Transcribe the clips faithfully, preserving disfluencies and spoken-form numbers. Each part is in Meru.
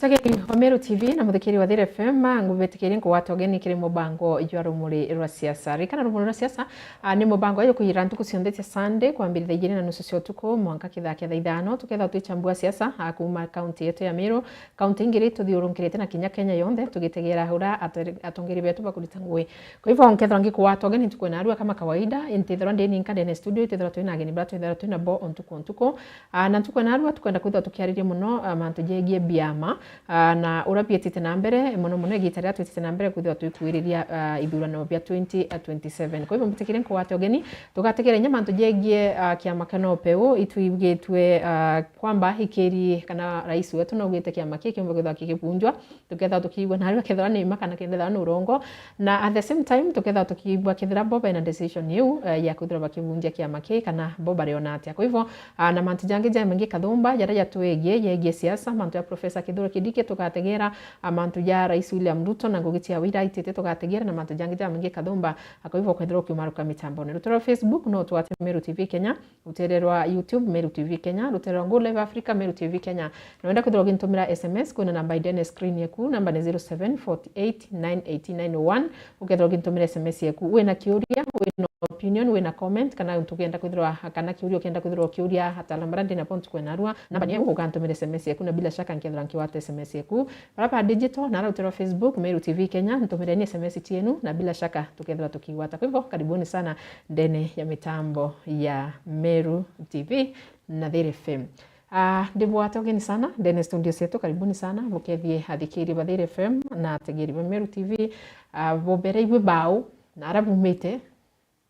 Muthikiri wa Meru T V na muthikiri wa Thiri F M, ngubitikirie nkugwata ugeni kiri mubango jwa Rumuri rwa Siasa. Ririkana Rumuri rwa Siasa, ah, ni mubango jukuyira ntuku cionthe cia Sunday, kwambiria thaa ijiri na nusu cia utuku mwanka kithaa kia thaa ithano, tukethirwa twichambua siasa, ah, kuuma kaunti yetu ya Meru, kaunti ingi iri tuthiurunkirite na kinya Kenya yonthe, tugitegera uria ate-, atongeri betu bakurita ngugi. Kwa hivyo, nkethirwa ngikugwata ugeni ntuku ya narua kama kawaida, ntithirwa ndi ninka ndene studio, itithirwa twina ageni baria twithirwa twina bo o ntuku o ntuku. Ah, na ntuku ya narua tukwenda kwithirwa tukiariria mono, ah, mantu jegie biama, ah, na uria bietite na mbere, mono mono igita riria twitite na mbere kwithirwa twikuiriria, ah, ithurano bia twenty twenty-seven. Kwa hivyo, mbitikirie nkugwate ugeni, tugategera inya mantu jegie, ah, kiama kia NOPEU, itwigitwe, ah, kwamba ikiri kana rais wetu naugite kiama kii kiumba kwithirwa kigibunjwa, tukethirwa tukiigua nario kethirwa ni ma kana kethirwa ni urongo. Na at the same time, tukethirwa tukiigua kethirwa bo bena decision iu, eh, ya kwithirwa bakibunjia kiama kii kana bo bariona atia. Kwa hivyo, ah, na mantu jangi jamaingi kathumba jaria jatwigie, jegie siasa, mantu ja Professor Kithure Kindiki tugategera, ah, mantu ja Rais William Ruto na ngugi cia wira aitite tugategera, na mantu jangi jamaingi kathumba. Ah, kwa hivyo, kwethirwa ukiumaruka mitambone. Rutere rwa Facebook no utwate Meru T V Kenya, rutere rwa YouTube, Meru T V Kenya, rutere rwa Go Live Africa, Meru T V Kenya. Na wenda kwithirwa ugintumira S M S, kwina namba indene screen yaku, namba ni zero seven forty eight nine eighty nine oh one. Ukethirwa ugintumira S M S yaku, wina kiuria, wina opinion, wina comment, kana untu ukenda kwithirwa, kana kiuria ukenda kwithirwa ukiuria ataalamu baria ndina bo ntuku ya narua, namba ni iu, ugantumira S M S yaku, na bila shaka nkethirwa nkigwata S M S yaku. Bara ba digital, na rutere rwa Facebook, Meru T V Kenya, ntumireni S M S cienu, na bila shaka tukethirwa tukigwata. Kwa hivyo, karibuni sana ndene ya mitambo ya Meru T V na Thiri F M. Ah, ndibwate ugeni sana ndene studio cietu, karibuni sana, bukethie athikiria ba Thiri F M na ategeri ba Meru T V, ah, bubere ibwe bau, na ara bumite,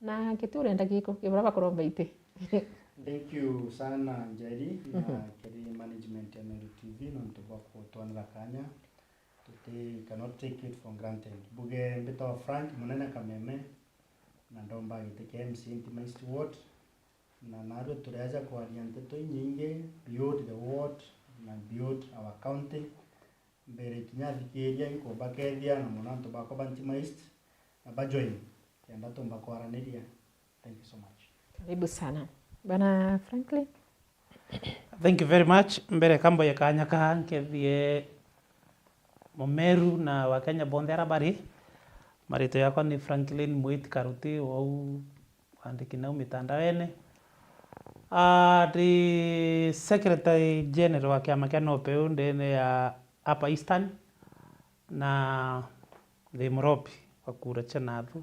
na kitu urenda giko, kibura bakoromba iti. Thank you sana, Njeri, na Mhm. kiri management ya Meru T V, nontu bwa kutwanira kanya. Tuti, cannot take it for granted. Mbuge mbitagwa Frank Munene Kameme, na ndomba giti kia M C A Ntima East Ward, na narua tureeja kwaria nteto inyingi beyond the ward na beyond our county. Mbere kinya athikiria inkumbakethia na mono antu bakwa ba Ntima East na ba join kenda tumba kwaraniria. Thank you so much. Karibu sana. Bwana Franklin? Thank you very much. Mbere kamboye kanya ka nkethie Mumeru na Wakenya bonthe ara bari. Maritwa yakwa ni Franklin Mwiti Karuti, wau wandiki nau mitandaone. Ah, ndi Secretary General wa kiama kia NOPEU ndene ya Upper Eastern, na ndi muropi wa kura cia nathu,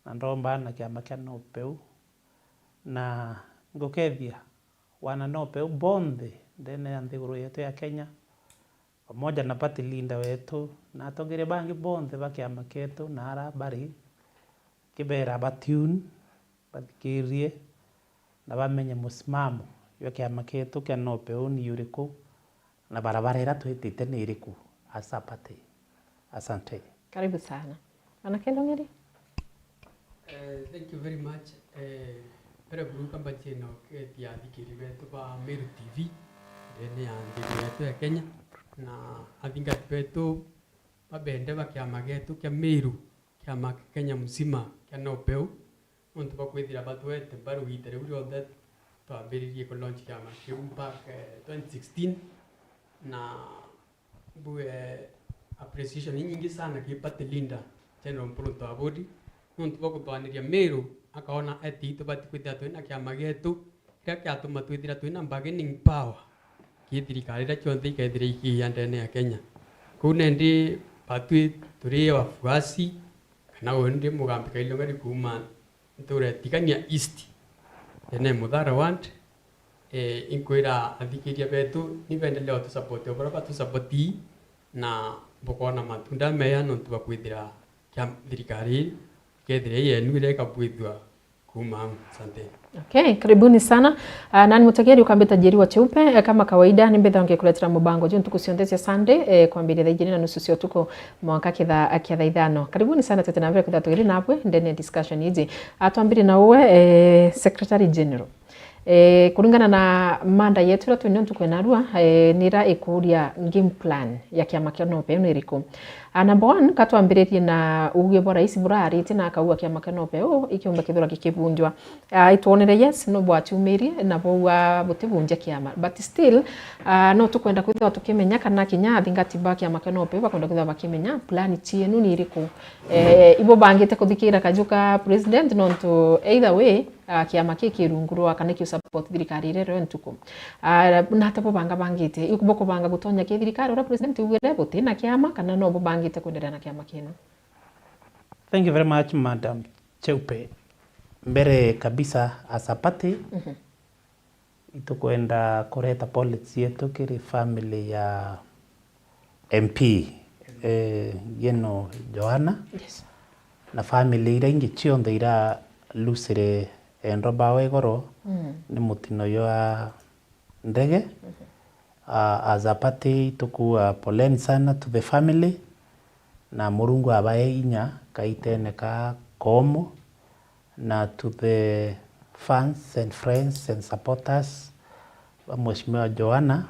na ndomba na kiama kia NOPEU, na ngukethia wana NOPEU bonthe ndene ya nthiguru yetu ya Kenya, pamoja na party leader wetu, na atongeria bangi bonthe ba kiama kietu, na ara bari, kibera ba tune, bathikirie, na bamenye musimamo jwa kiama kietu kia NOPEU ni uriku, na barabara iria twitite ni iriku as a party. Asante. Karibu sana. Bwana Kelong'eri? Eh, thank you very much. Eh, mbere buru kamba njie na ukeethia athikiri betu ba Meru T V, ndene ya nthiguru yetu ya Kenya, na athingati betu babende ba kiama getu kia Meru, kiama kia Kenya mzima kia NOPEU, nontu bwa kwithira batwete mbaru iita riu rionthe twambiririe ku launch kiama kiu back, eh, twenty sixteen, na mbuge appreciation inyingi sana ki party leader General Mpuruntu Abudi, nontu bwa kutwaniria Meru, akaona eti itubati kwithira twina kiama gietu kiria kiatuma twithira twina bargaining power ki thirikari iria cionthe ikethira ikiia ndene ya Kenya. Kuu nendi batwi turi wafuasi, kana uyu ndi Mugambi Kailong'eri kuuma ntura ya Tigania East, ndene ya Muthara Ward. Eh, inkwira athikiria betu ni bendelee utusupport o baria batusupporti, na bukoona matunda meya nontu bwa kwithira kia thirikari ii ikethira ii yenu iria ikabwithua kuuma au. Asante. Okay, karibuni sana. Ah, nani mutegeri ukambita Njeri wa Cheupe, eh, kama kawaida, ni mbethagwa ngikuretera mubango juu ntuku cionthe cia Sunday, eh, kwambiria thaa ijiri na nusu cia utuku mwanka kithaa kia thaa ithano. Karibuni sana, tete na mbere kwithirwa tugiri nabwe ndene ya discussion iji. Ah, twambire na uwe, eh, Secretary General. Eh, kuringana na mada yetu iria twinio ntuku ya narua, eh, ni ira ikuria game plan ya kiama kia NOPEU ni iriku? Ah, number one, ka twambiririe na uuge bwa rais buraaritie na akauga kiama kia NOPEU ikiumba kithirwa gikibunjwa. Ah, itwonere yes, no bwatiumirie na bwauga butibunjia kiama. But still, ah, no tukwenda kwithirwa tukimenya kana kinya athingati ba kiama kia NOPEU bakwenda kwithirwa bakimenya plan cienu ni iriku. Eh, ibo bangite kuthikira kaju ka president, nontu either way, ah, kiama ki ki rungu rwa kana ki support thirikari iria rio ntuku. Ah, na ata bubanga bangite? Ibo kubanga gutonya ki thirikari uria president ugire buti na kiama, kana no bubangite kuendelea na kiama kienu? Thank you very much, Madam Cheupe. Mbere kabisa, as a party, Mhm. itukwenda kureta pole cietu kiri family ya M P, eh, yeno Joanna, Yes. na family iria ingi cionthe iralusire endwa bao igoro Mm. ni mutino jwa ndege. Mhm. Ah, as a party, itukuuga poleni sana to the family, na Murungu abae inya kaitene ka koomo, na to the fans and friends and supporters ba Mheshimiwa Joanna,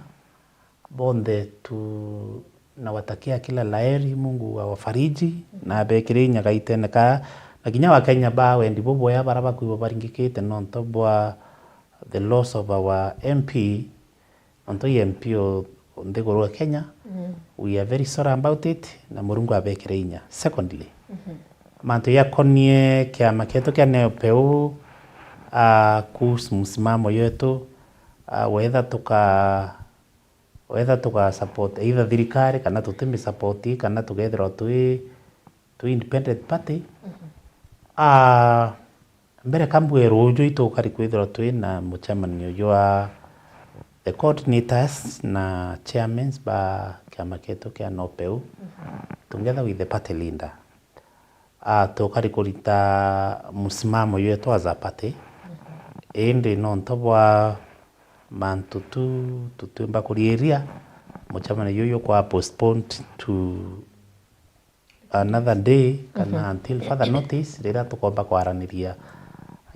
bonthe tu-, nawatakia kila la heri, Mungu awafariji, na abekire inya kaitene ka, na kinya Wakenya ba wendi bubwea bara bakwigua baringikite nontu bwa the loss of our M P, nontu i M P o nthiguru ya Kenya. Mm. We are very sorry about it, na Murungu abekire inya. Secondly, Mhm. mantu jakonie kiama kietu kia NOPEU, ah, kuhusu msimamo yetu, ah, whether tuka, whether tuka support either thirikari kana tutimi support, kana tukethirwa twi, twi independent party. Mhm. Ah, mbere ka mbue ruuju itukari kwithirwa twi na mucemanio jwa the coordinators na chairmans ba kiama kietu kia NOPEU, Mhm. together with the party leader. Ah, tukari kurita musimamo jwetu as a party. Mhm. Indi nontu bwa mantu tu tutiumba kuriiria, mucemanio juju jukwa postponed to another day kana Mhm. until further notice, riria tukomba kwaraniria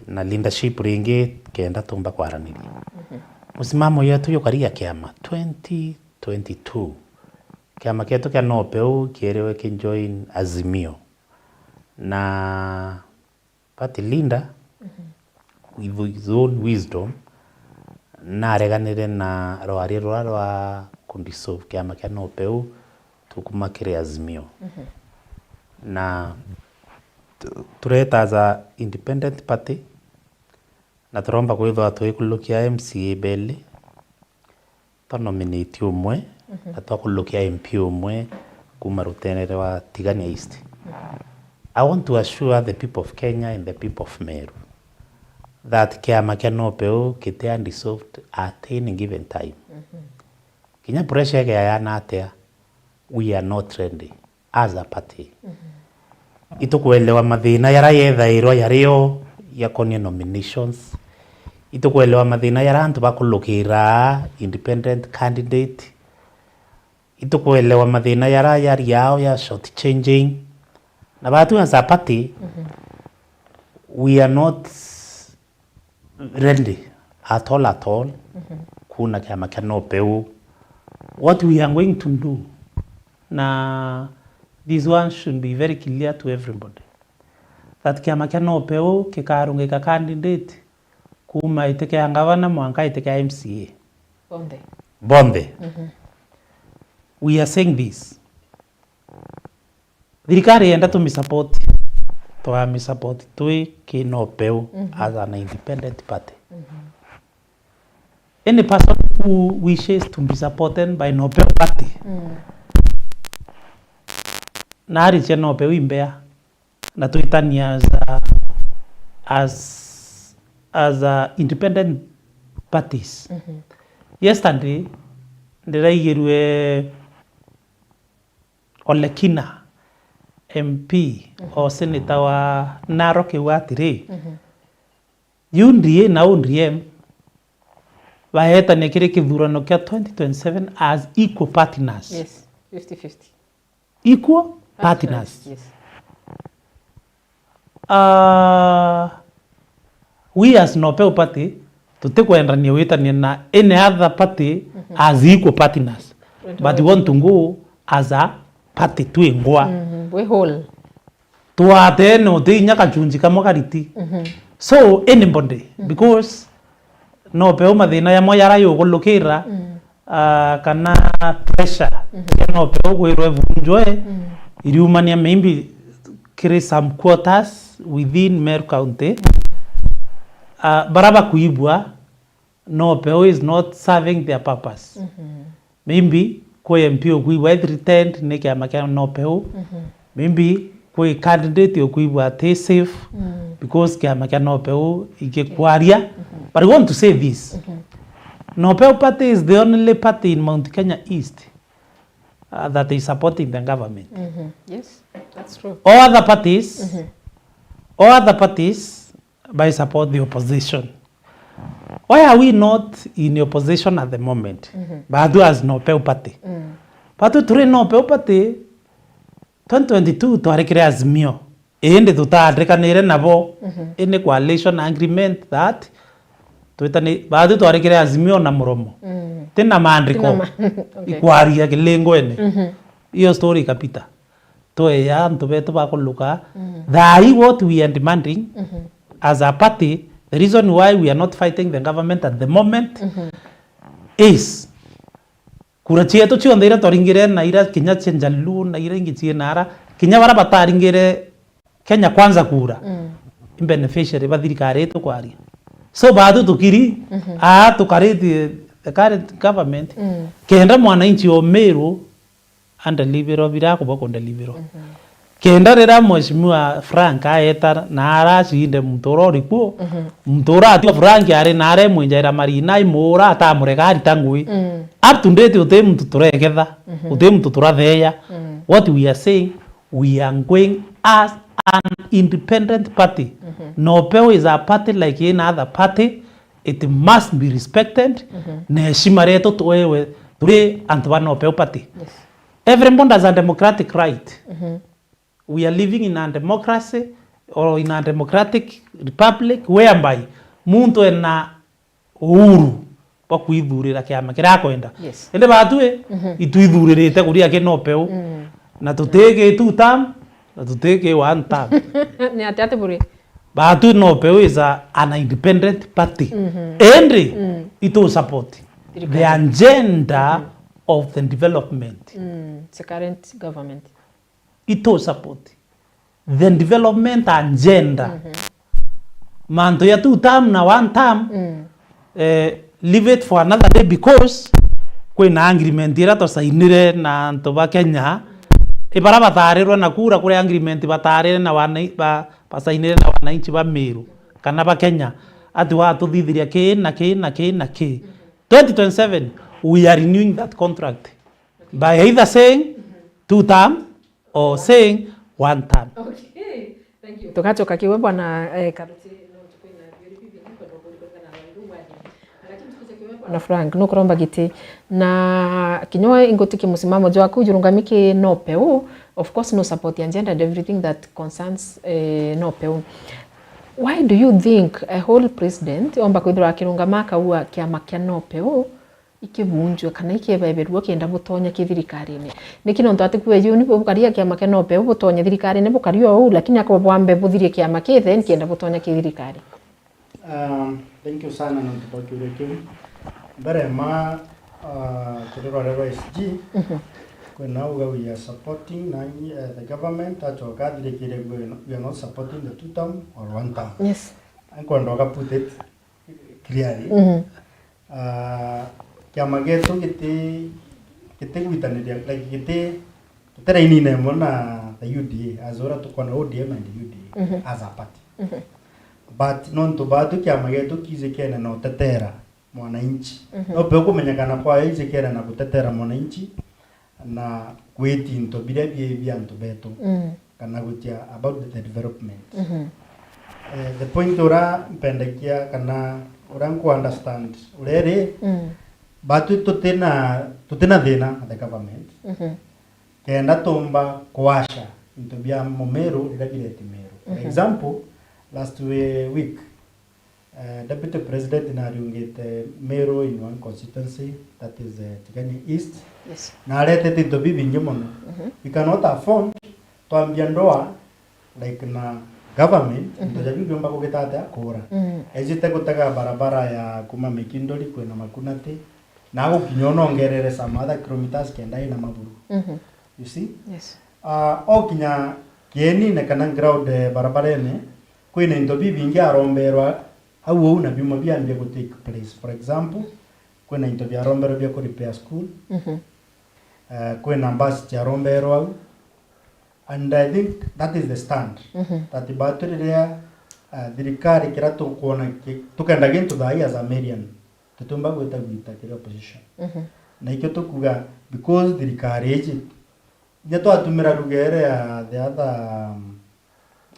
na leadership ringi kenda tumba kwaraniria. Mhm. Musimamo yetu yukari ya kiama twenty twenty-two, kiama kietu kia NOPEU kieriwe ki join Azimio, na party leader, Mhm. with his own wisdom, nareganire na rwari rura rwa kudissolve kiama kia NOPEU, tukuma kiri Azimio. Mhm. Na tu-, tureta as a independent party, na turomba kwithirwa twikulukia M C A beli, twa nominate umwe, Mhm. na twakulukia M P umwe kuma ruteere rwa Tigania East. Mhm. I want to assure the people of Kenya and the people of Meru that kiama kia NOPEU kitia dissolved at any given time. Mhm. Kinya pressure igeayana atia, we are not ready as a party. Mhm. Itukwelewa mathina jara yethairwa jario jakonie nominations. Itukwelewa mathina jara antu bakulukira independent candidate. Itukwelewa mathina jara jari yao ya short changing. Na batu as a party, Mhm. we are not ready at all, at all, Mhm. kuuna kiama kia NOPEU. What we are going to do, na this one should be very clear to everybody, that kiama kia NOPEU kikarungika candidate kuma iti kia ngavana mwanka iti kia M C A. Bonthe. Bonthe. Mhm. We are saying this. Thirikari yenda tumisupport, twamisupport twi ki NOPEU Mhm. as an independent party. Mhm. Any person who wishes to be supported by NOPEU party, Mm. na aricia NOPEU imbea, na twitanie as a, as, as a independent parties. Mhm. Yesterday, ndiraigirwe Ole Kina, M P Mhm. o senator wa Narok, kiuga atiri, Mhm. U D A na O D M baetania kiri kithurano kia twenty twenty-seven as equal partners. Yes, fifty fifty. Equal partners. Yes. Ah, we as NOPEU party, tutikwendania witania na any other party Mhm. as equal partners. Right. But we want to go as a party twingwa. Mhm, wi whole. Twatene uti inya kachunji kamwe kariti. Mhm. So anybody, mhm, because no peu mathina yamo yara yukulukira, mm, ah, kana pressure, mhm, ya no peu gwirwe bunjwe, mm, iriumania maybe kiri some quarters within Meru County. Ah, bara bakwibua no peu is not serving their purpose. Mhm. Maybe kwi M P ukwibua e threatened ni kiama kia no peu. Mhm. Maybe kwi candidate ukwibua ati safe, mm, because kiama kia no peu igikwaria. Mhm. But I want to say this. Mhm. No peu party is the only party in Mount Kenya East, uh, that is supporting the government. Mhm. Yes, that's true. All other parties, mhm, all other parties by support the opposition. Why are we not in opposition at the moment? Mhm. Batu as no peu party. Mm. Batu turi no peu party, twenty twenty-two twarikire Azimio. Indi tutaandikanire nabo, mhm, in a coalition agreement that twitani, batu twarikire Azimio na muromo. Mm. Tina maandiko. Tina ma-, okay. Ikwaria kilingwene. Mhm. Iyo story ikapita. Twea antu betu bakuluka. Mm. Thaai what we are demanding, mhm, as a party, the reason why we are not fighting the government at the moment, mhm, is kura cietu cionthe iria twaringire na iria kinya cia Njaluo na iria ingi ciina ara, kinya bara bataringire Kenya Kwanza kura, mm, i beneficiary ba thirikari itu kwaria. So batu tukiri, mhm, aa tukaritie the current government, mm, kenda mwananchi o Meru andeliverwa bira akuba kundeliverwa. Mhm. Kenda riria Mheshimiwa Frank aeta na aracinde muntu uria uri kuo, mhm, muntu uria atua Frank ari na aremwinjaira marina, imuura atamurega arita ngui. Mm. Up to date uti muntu turegetha, mhm, uti muntu turatheya. Mm. What we are saying, we are going as an independent party. Mhm. No peu is a party like any other party. It must be respected, mhm, na heshima rietu twewe turi antu ba no peu party. Yes. Everybody has a democratic right. Mhm. We are living in a democracy or in a democratic republic whereby muntu ena uhuru bwa kwithurira kiama kiria akwenda. Yes. Indi batu i, mhm, itwithuririte kuria ki no peu. Mm. Na tutiki two term, na tutiki one term. Ni ati ati buri? Batu no peu is a, an independent party. Mhm. Indi, mm, itu support the agenda, mhm, of the development. Mm, the current government. Itu support the development agenda. Mhm. Mantu ya two term na one term, mm, eh, leave it for another day because kwina agreement iria twasainire na antu ba Kenya, i bara batarirwe na kura kuri agreement batarire na wana-, ba-, basainire na wananchi ba Meru kana ba Kenya, ati watuthithiria ki na ki na ki na ki. Twenty twenty-seven, we are renewing that contract by either saying two term or saying one term. Okay, thank you. Tugacoka kiwe bwana, eh, Karuti, no tukwina biuri bibi ni kwenda kuringana na wangu wadi. Lakini tukuja kiwe bwana Frank, no kuromba giti. Na kinya we ingutikia musimamo jwaku jurungami ki no peu. Of course, no support agenda and everything that concerns, eh, no peu. Why do you think a whole president omba kwithirwa akirungama akaua kiama kia no peu ikibunjwe kana ikiebeberua kienda butonya ki thirikarine? Niki nontu ati kuwe juu ni bukaria kiama kia no peu butonye thirikarine, bukaria uu, lakini akaba bwambe buthirie kiama ki then kienda butonya ki thirikari? Um, thank you sana nontu bwa kiuria kiu. Mbere ma, uh, kuri rware rwa S G, mhm, kwina uga we are supporting na, uh, the government, acoka athirikire we are not, we are not supporting the two term or one term. Yes. Nkwenda uga put it clearly. Mhm. Ah, kiama gietu giti, gitigwitaniria, like, giti, tutirainine imwe na the U D A, as uria tukwona O D M and U D A, mhm, as a party. Mhm. But nontu batu kiama gietu kijikene na utetera mwananchi. Mhm. No pe kumenyekana kwayo ijikene na gutetera mwananchi, na kwiti into biria bi, bi antu betu, mm, kana gutia about the development. Mhm. Eh, the point ura mpendekia kana ura nku understand ureri, mm, batu tutina, tutina thina na the government. Mhm. Kenda tumba kuasha into bia mumiru riria bireti miru. For, mhm, example, last we-, week, Eh, Deputy President nariungite Meru in one constituency, that is, eh, Tigania East. Yes. Na aretete into bibingi mono. Mhm. We cannot afford twambia ndoa, like, na government, Mhm. into ja biu biumba kugita atia kuura. Mm. Ejite gutega barabara ya kuma Mikindori kwina Makunati, na agukinya unongerere some other kilometers kenda ina maburu. Mhm. You see? Yes. Ah, okinya kienine kana ground, eh, barabarene, kwina into bibingi aromberwa au au na biuma biambia gu take place. For example, kwina into biaromberwa bia ku repair school, Mhm. eh, kwina bus ciaromberwa au. And I think that is the stand. Mhm. That batu riria, eh, thirikari kira tukwona ki-, tukenda gintu thaa ii as a Marian, tutiumba gwita gwita kiri opposition. Mhm. Na ikio tukuga, because thirikari iji, inya twatumira lugha iria ya the other, um,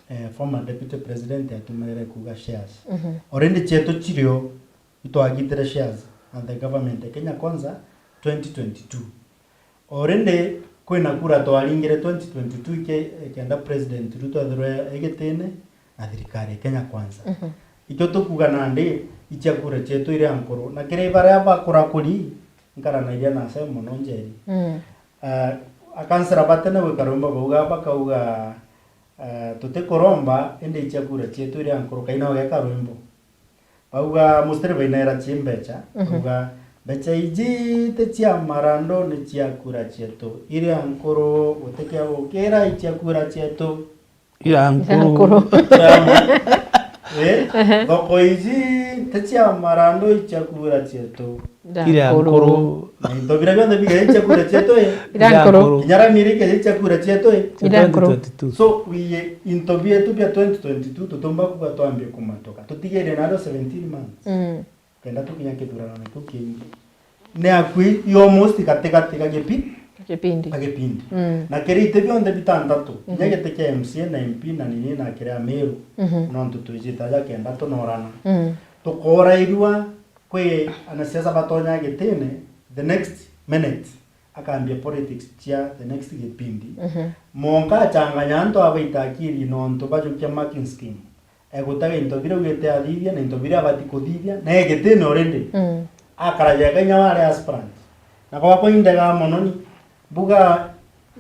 eh, former deputy president atumirire kuuga shares. Mhm. Already cietu cirio itwagitire shares and the government ya Kenya Kwanza twenty twenty-two. Already kwina kura twaringire twenty twenty-two ike-, ikenda President Ruto ethirwe egitine na thirikari ya Kenya Kwanza. Mhm. Ikio tukuga nandi icia kura cietu iria nkuru. Na kiri baria bakura kuri, nkaranagia na Asemo mono Njeri. Mm. Eh, akansela ba tene gwika rwimbo bauga, bakauga, eh, tutikuromba, indi icia kura cietu iria nkuru, Kaina ugeka rwimbo. Bauga, mostly bainaira cie mbecha, Mhm. bauga, mbecha iji ti cia marando, ni cia kura cietu. Iria nkuru, gutikia gukira icia kura cietu. Ira Ira nkuru. nkuru. Eh? Thoko iji ti cia marando, icia kura cietu. Ira nkuru. Na into biria bionthe bigae icia kura cietu, eh? Ira nkuru. Kinya rami rikeja icia kura cietu, eh? Ira nkuru. Twenty twenty-two. So, wiye into bietu bia twenty twenty-two, tutumba kuga twambie kumatoka. Tutigere nado seventeen months. Mm. Kenda tukinya kithurano kiu kingi. Ni akui, i almost gatigati ga gipi-, Kipindi. ga gipindi. Mm. Na kiri iti bionthe bitantatu, kinya Mhm. giti kia M C A na M P na nini na kiria Meru, Mhm. nontu twijite aja kenda tunorana. Mm. Tukorairua kwi anasiasa batonya gitine the next minute, akambia politics cia the next gipindi. Mhm. Monka achanganya antu abaita akiri nontu bajukia marking scheme. Egutega into biria augite athithia na into biria abati kuthithia, na egitine already. Mm. Akara jega inya wari aspirant. Na gwakwa indega mono ni, mbuga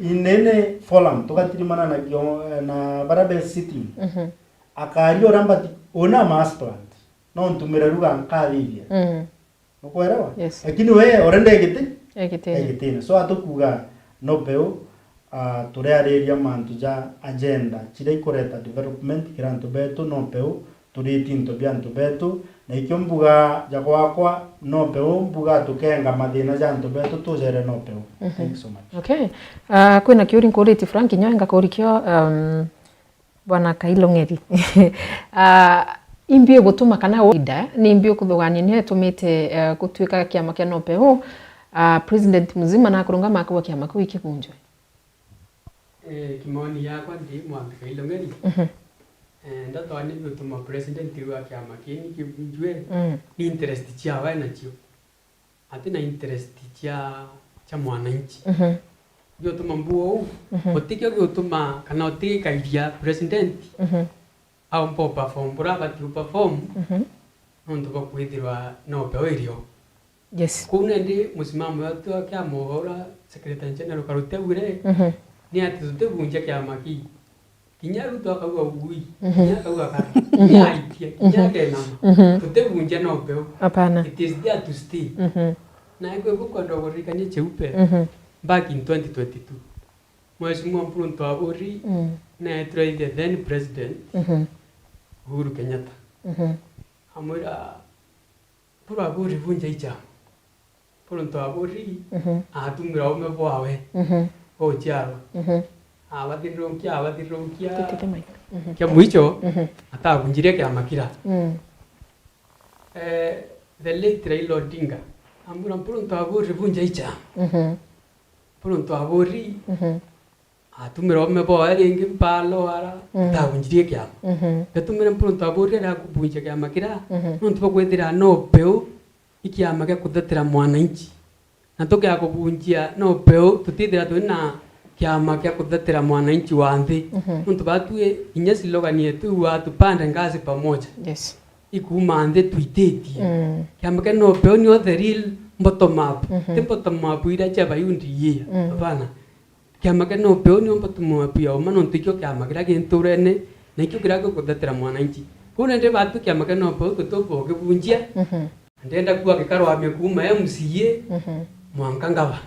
in any forum, tugatirimana na kio-, na baria be sitting. Mhm. Akaria uria mbati, una ma aspirant. No ntumire ruga nkathithia. Mm. Nukwelewa? Yes. Lakini we already egiti-, Egitine. Egitine. So atukuga no peu, ah, turiariria mantu ja agenda, ciria ikureta development kiri antu betu, no peu, turiti into bia antu betu, na ikio mbuga ja gwakwa, no peu, mbuga tukenga mathina ja antu betu, tujere no peu. Mhm. Thank you so much. Okay. Ah, kwina kiuri nkuritie Frank, nyoe ngakuri kio, um, Bwana Kailo Ng'eri. Ah, imbi igutuma kana wida, ni imbi ukuthugania ni itumite, eh, gutuika kiama kia no peu, ah, president mzima na akurungama akauga kiama kiu ikibunjwe? Eh, kimaoni yakwa ndi mwambi Kailo Ng'eri. Mhm. Eh, ndatwa ni gutuma president wa kiama kini kibunjwe, Mm. ni interest ciawe nacio. Ati na interest cia, cia mwananchi. Mhm. Giutuma mbuo uu, Mhm. utikio giutuma kana utigikairia president Mhm. aumba uperform buria abati uperform, Mhm. nontu bwa kwithirwa no peu irio. Yes. Kuu nendi musimamo wetu wa kiama uria Secretary General Karute augire, Mhm. ni ati tutibunjia kiama kii. Kinya Ruto akauga ugui, Mhm. kinya akauga kara, kinya aitia, kinya akenama. Mhm. Tutibunjia no peu. Hapana. It is there to stay. Mhm. Na ikwe bukwenda kuririkania cheupe, Mhm. back in twenty twenty-two. Mheshimiwa Mpuruntu Aburi, Mm. na etwa the then president, Mhm. Uhuru Kenyatta. Mhm. Amwira, Mpuru Aburi bunja icha. Mpuruntu Aburi, Mhm. atumira ume bwawe, Mhm. uchiarwa. Mhm. Abathirurukia, abathirurukia. Tutite mic. Mhm. Kia mwicho, Mhm. atabunjirie kiama kira. Mm. Eh, the late Raila Odinga, amwira Mpuruntu Aburi bunja icha. Mhm. Mpuruntu Aburi, Mhm. atumira ume bwawe ringi mpalo ara, Mm. atabunjirie kiama. Mhm. Gatumire Mpuruntu Aburi aria akubunjia kiama kira, Mhm. nontu bwa kwithira no peu i kiama gia kuthetera mwananchi. Na tukea kubunjia no peu, tutithira twina kiama gia kuthetera mwananchi wa nthi. Mhm. Nontu batwi inya slogan yetu wa tupande ngazi pamoja. Yes. Ikuuma nthi twititie. Mm. Kiama kia NOPEU nio the real bottom up. Mhm. Ti bottom up iria cia Bayundi yia. Mm. Hapana. Kiama kia NOPEU nio bottom up ya uma, nontu ikio kiama kiria gi nturene, na ikio kiria gikuthetera mwananchi. Kuu nindi batu kiama kia NOPEU tutuka ukibunjia. Mhm. Ndenda kuuga gikarwamia kuuma M C A, mhm, mwanka ngavana.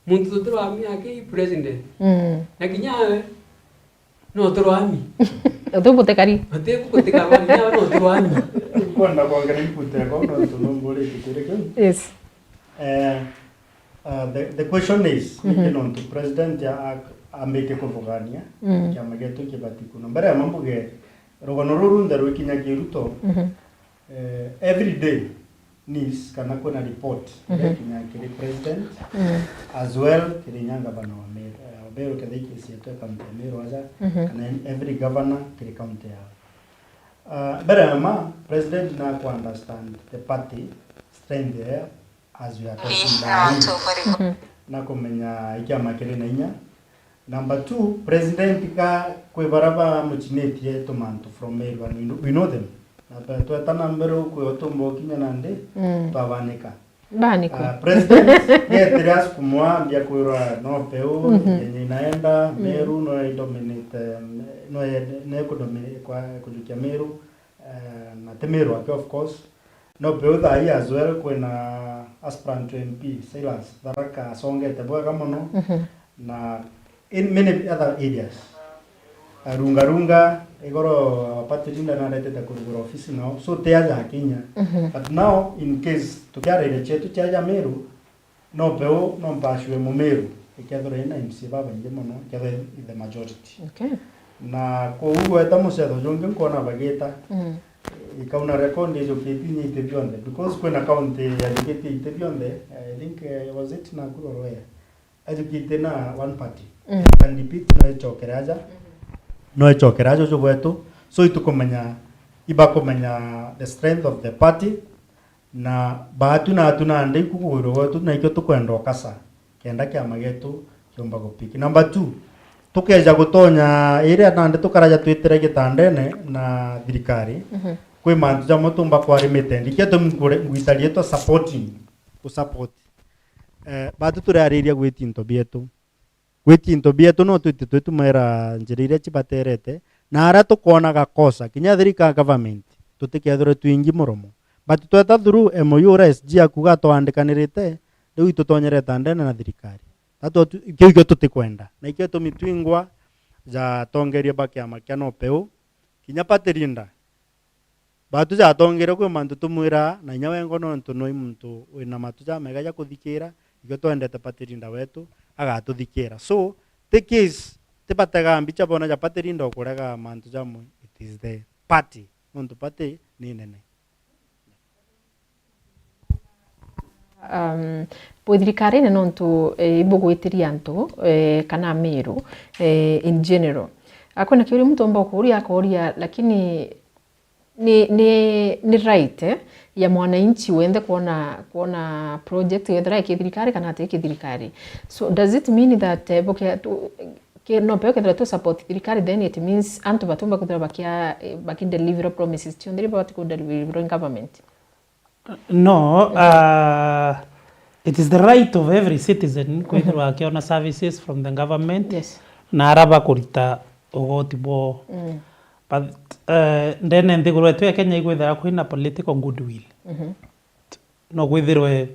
Muntu tutirwamia aki president. Mm. Na kinya we, no turwami. Uti butikari. Uti butikari, kinya we no turwami. Nkwenda kwongera input yakwa nontu numburitie kiri kiu. Yes. Eh, uh, the, the question is, mhm, niki nontu president a-, a-, ambike kuvugania, mm, kiama gietu kibati kuna. Mbere ya mambuge, rugano ruru runthe rwikinya ki Ruto, mhm, eh, every day, news kana kwina report, mhm, iria ikinyaga kiri president, mm, as well kiri inya ngavana wa Meru, eh, wa Meru, kethira ikisietwe county ya Meru aja, mhm, kana in every governor kiri county yao. Ah, mbere ya ma, president na ku understand the party strength there as we are talking now. Mhm. Na kumenya ikiama kiri na inya. Number two, president ka kwi bara bamuchinitie tumantu from Meru, and we know, we know them. Na twe-, tweta na mbere uku utumba ukinya nandi, mm, twabanika. Banikwa. Ah, president yetire asukumwa ambia kwirwa NOPEU, mhm, yenye inaenda, mm, Meru, no idominate, um, no ye-, ne kudominate kwa kujukia Meru, eh, na ti Meru ake, of course. NOPEU thaa ii as well kwina aspirant M P Silas Tharaka asongete bwega mono, mhm, na in many other areas. Arunga runga, igoro party leader naretete kurugura ofisi nao. So, ti aja akinya. Mhm. But now, in case tukiarairia cietu cia aja Meru, NOPEU no mpacue Mumiru, ikethirwa ina M C A babaingi mono, ikethirwa i the majority. Okay. Na kuu gweta mucetho jungi nkwona bagita, mm, ikauna record ijukitie inya iti bionthe, because kwina county yajukitie iti bionthe, I think, eh, was it Nakuru or where? Ajukitie na one party. Mm. Can repeat, no icokere aja. No icokere aja uju gwetu. So itukumenya, ibakumenya the strength of the party, na baatu naatu nandi ikugwirwa gwetu, na ikio tukwenda ukasa, kenda kiama gietu kiumba gupiki. Number two, tukeja gutonya iria nandi tukaraja twitire gitandene na thirikari, mhm, kwi mantu jamwe tumba kwarimite. Ndikio tumi ngwita rietwa supporting, ku support. Eh, baatu turiariria gwiti into bietu. Gwiti into bietu no twite twitumaira njira iria cibaterete, na aria tukonaga kosa, kinya thirikari, government, tutikethirwe twingi muromo. But tweta through M O U uria S G akuga atwandikanirite, riu itutonyereta ndene na thirikari. Tatu tu-, kiu ikio tutikwenda. Na ikio itumi twingwa ja atongeria ba kiama kia NOPEU, kinya party leader, baatu jatongeire kwi mantu tumwira, na inya wengwa nontu nwi muntu wina matu jamega ja kuthikira, ikio twendete party leader wetu agatuthikira. So, ti case, ti batega mbicha bona ja party leader ukurega mantu jamwe, it is the party, nontu party ni nene. Um, bwi thirikarine nontu, eh, ibugwitiria antu, eh, kana Amiru, eh, in general. Akwina kiuria muntu omba ukuria, akoria, lakini ni, ni, ni right, eh, ya mwananchi wenthe kwona, kwona project yethira iki thirikari kana ati iki thirikari. So, does it mean that, eh, buke-, tu-, ke-, NOPEU kethira tu support thirikari, then it means antu batumba kwithira bakia-, eh, bakideliver promises cionthe iria babati kudeliver in government? No, uh, it is the right of every citizen kwithirwa akiona services from the government, yes, na ara bakurita ugoti bwao. Mm. But, uh, ndene nthiguru yetu ya Kenya igwithira kwina political goodwill. Mhm. No kwithirwe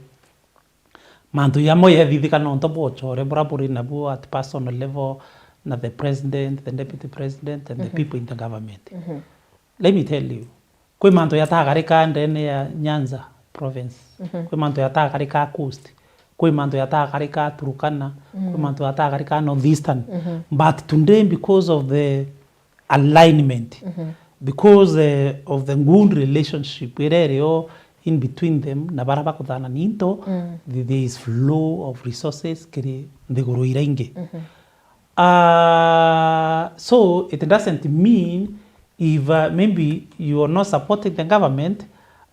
mantu jamwe yethithika nontu bwa uchore bura buri nabuo at personal level na the president, the deputy president and the, mhm, people in the government. Mhm. Let me tell you, kwi mantu yatagarika ndene ya Nyanza province, mhm, kwi mantu yatagarika Coast, kwi mantu yatagarika Turkana, kwi, mhm, mantu yatagarika North Eastern. Mhm. But today, because of the alignment, mhm, because, eh, of the good relationship iria irio in between them na bara bakuthanania into, mm, th-, there is flow of resources kiri nthiguru iria ingi. Mhm. Ah, so it doesn't mean if, uh, maybe you are not supporting the government,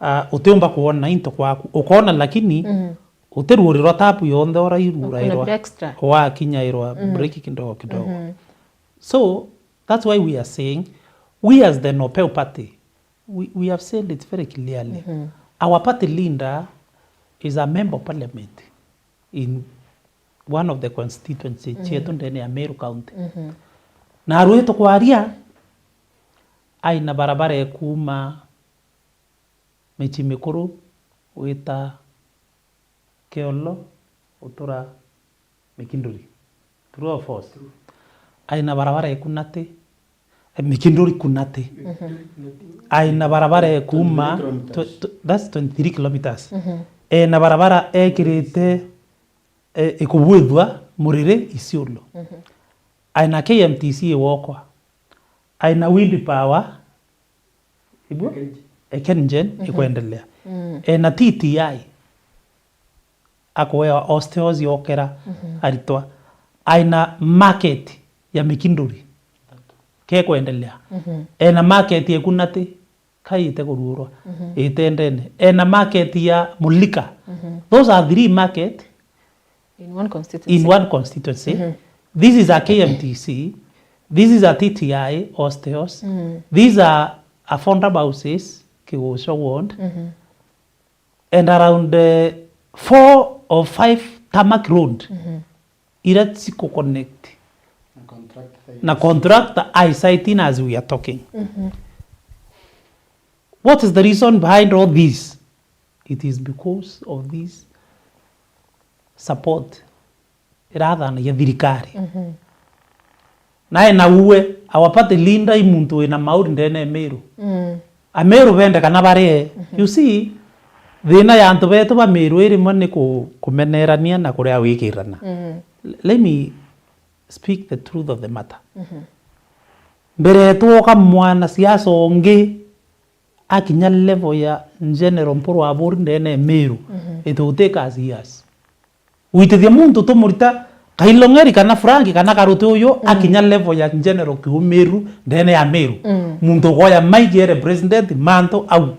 uh, utiumba kuona into kwaku. Ukona lakini, mm, utiruurirwa tabu yonthe urairurairwa, wakinyairwa, mm, break kidogo kidogo. Mhm. So that's why we are saying, we as the NOPEU party, We, we have said it very clearly. Mhm. Our party leader is a member of parliament in one of the constituency Mhm. cietu ndene ya Meru County. Mhm. Na rwi tukwaria, aina barabara ekuuma Michi Mikuru gwita Kiolo gutura Mikinduri. True or false? True. Aina barabara ekunati, eh, Mikinduri kunati. Mhm. Aina barabara ekuma, twenty-three kilometers. Tw-, tw-, that's twenty-three kilometers. Mhm. Ena barabara ekirite, eh, ikubwithwa Muriri Isiolo. Mhm. Aina K M T C iwokwa. Aina wind power, ibu? Ekengen. Ekengen, mhm, ikwendelea. Mm. Ena T T I, akuewa hostels yokera, mhm, aritwa. Aina market ya Mikinduri, kekwendelea. Mhm. Ena market ekunati, kaite kuruurwa, mhm, itendene. Ena market ya Mulika. Mhm. Those are three market In one constituency. In one constituency. Mhm. This is a K M T C. This is a T T I hostels. Mm. These are affordable houses, Kigusha ward. Mhm. And around, uh, four or five tarmac road. Mhm. Ira ciko connect na contractor, yes, na contractor I siting as we are talking. Mhm. What is the reason behind all this? It is because of this support irathanagia thirikari. Mhm. Nae na uwe, our party leader i muntu wina mauri ndene ya Meru. Mm. Ameru bende kana barie. Mhm. You see, thina ya antu betu ba Meru irimwe ni ku-, kumenerania na kuria wikirana. Mm. L-, let me speak the truth of the matter. Mhm. Mbere twoka mwana siasa ungi akinya level ya General Mpuru Aburi ndene ya Meru, mhm, it will take us years. Gwitithia muntu tumurita Kailong'eri kana Frank kana Karuti uyu, mm, akinya level ya General Kiumiru ndene ya Meru. Mm. Muntu ukoya Mike ere president mantu au.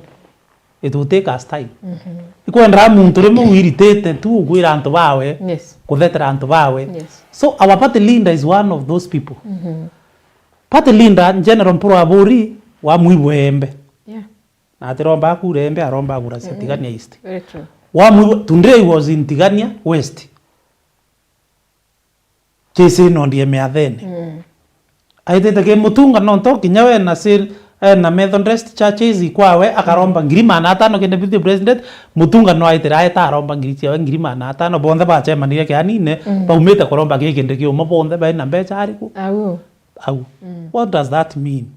It will take us time. Mhm. Ikwenda muntu rimwe wiritite tu ugwira antu bawe, yes, kuthetera antu bawe. Yes. So our party leader is one of those people. Mhm. Party leader General Mpuru Aburi wa Mwibu Embe. Yeah. Na atiromba kura Embe, aromba kura cia, mm, Tigania East. Very true. Wa Mwibu, today he was in Tigania West. Kisi no ndie miathene. Mm. Aitite ki Mutunga no nto kinya we na sil-, eh, na Methodist churches ikwawe akaromba ngiri magana atano ki deputy president. Mutunga no aitire aeta aromba ngiri ciawe ngiri magana atano. Bonthe bacemanirie kianine, mm, baumite kuromba ki kindi kiumo bonthe baina mbecha ariku? Au. Au. Mm. What does that mean?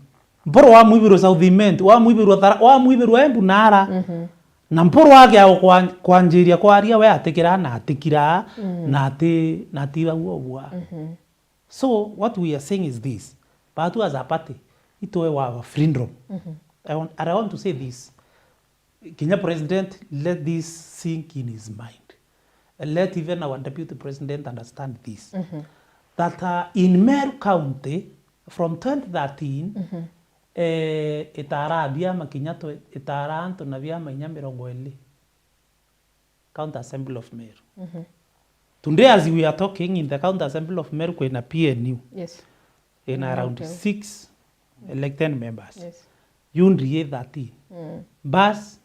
Mpuru wamwibirwe South Imenti, wamwibirwe Thara, wamwibirwe Embu na ara. Mhm. Na Mpuru agia kwa-, kwanjiria kwaria we atikiraa na atikiraa, mm, na ati-, na atithagua ubua. Mhm. So what we are saying is this. Batu as a party, itwe wa freedom. Mhm. I want, and I want to say this. Kinya president, let this sink in his mind. And let even our deputy president understand this. Mhm. That, uh, in Meru County, from twenty thirteen, mhm, eh, itara biama kinya twe-, itara antu na biama inya mirongo iri. County Assembly of Meru. Mhm. Today as we are talking, in the County Assembly of Meru kwina P N U. Yes. Ina around, okay, six elected members. Yes. U D A thirteen. Mm. Bas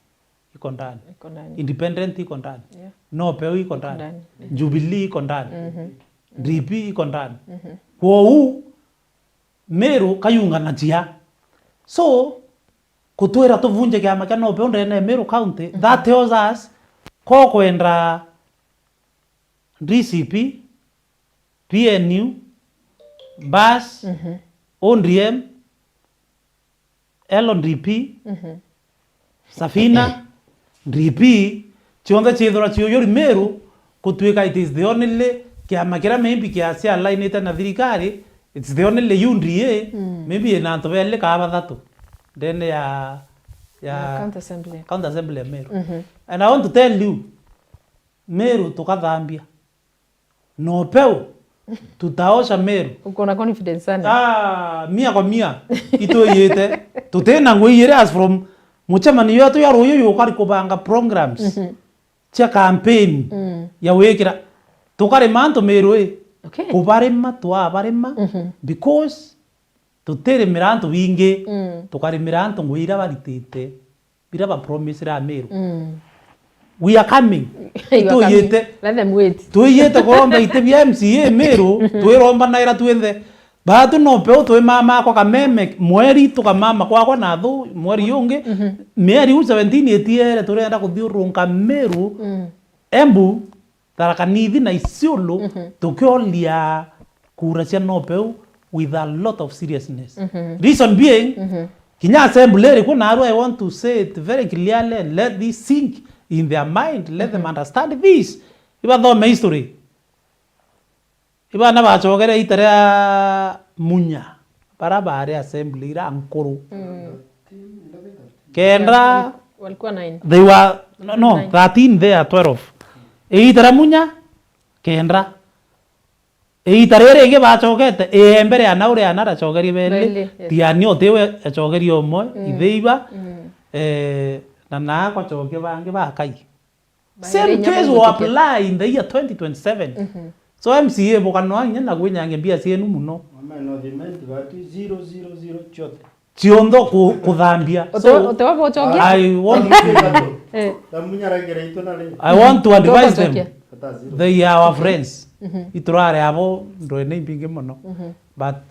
iko ndani. Iko ndani. Independent iko ndani. Yeah. No Peu iko ndani. Iko ndani. Jubilee iko ndani. Mhm. D P iko ndani. Mhm. Kwou Meru kayunganagia. So, kutwira tuvunje kiama kia No Peu ndene ya Meru County, mhm, that tells us ko kwenda D C P, P N U, Bas, mhm, O D M, L D P, mhm, Safina, D P, cionthe ciithirwa ciuyuri Meru, gutwika it is the only kiama kiria maybe kia, cia alignite na thirikari, it's the only U D A, mm, maybe ina antu beli kana bathatu ndene ya, ya, ya County Assembly. County Assembly ya Meru. Mhm. And I want to tell you, Meru tukathambia. No Peu, tutaosha Meru. Uko na confidence sana. Ah, mia kwa mia. Itwiyite. Tutina ngui iri as from mucemanio yetu ya ruyu yukari kubanga programs, mhm, cia campaign, mm, ya wikira. Tukarima antu Meru i. Okay. Kubarima, twabarima, mhm, because Tutirimira antu bingi, Mm. tukarimira antu ngugi iria baritite, biria ba promisire Ameru. Mm. We are coming. You are coming. Itwiyite. Let them wait. Twiyite kuromba iti bia M C A Meru, twirombanaira twinthe. Baatu no peu twi mama akwa Kameme, mweri tukamama kwakwa na thu, mweri ungi. Mhm. Mieri u seventeen itiere, turenda kuthiurunka Meru, Mm. Embu, Tharaka Nithi na Isiolo, Mhm. tukioria kura cia no peu with a lot of seriousness. Mhm. Reason being, Mhm. kinya assembly iri kuo naarua, I want to say it very clearly, let this sink in their mind, let them Mhm. understand this. Ibathome history. Ibana bacokere ita ria Munya, bara baari assembly ira nkuru. Mm. Kenda, Walikuwa nine. They were, no, no, Nine. thirteen there, twelve. Iita ria Munya, kenda. Iita riri ringi bacokete, iembe ria nau ria na racokerie beli. Beli, yes. Tiania utiwe acokerie umwe, Mm. ithe iba, Mm. eh, na naa kwacokia bangi bakai. Same case will apply in the year twenty twenty-seven. Mhm. So M C A bukanwa inya na gwinyangia mbia cienu muno. Mama, no, they meant that zero, zero, zero, chote. Cionthe ku-, kuthambia. Uti-, So, uti wa bucokia? I want, Eh. Tamunyaragira itu na ri. I want to advise them. Tugucokia. Hata zero. They are our friends. Mhm. Iturare abo ndwene imbingi muno. Mhm. But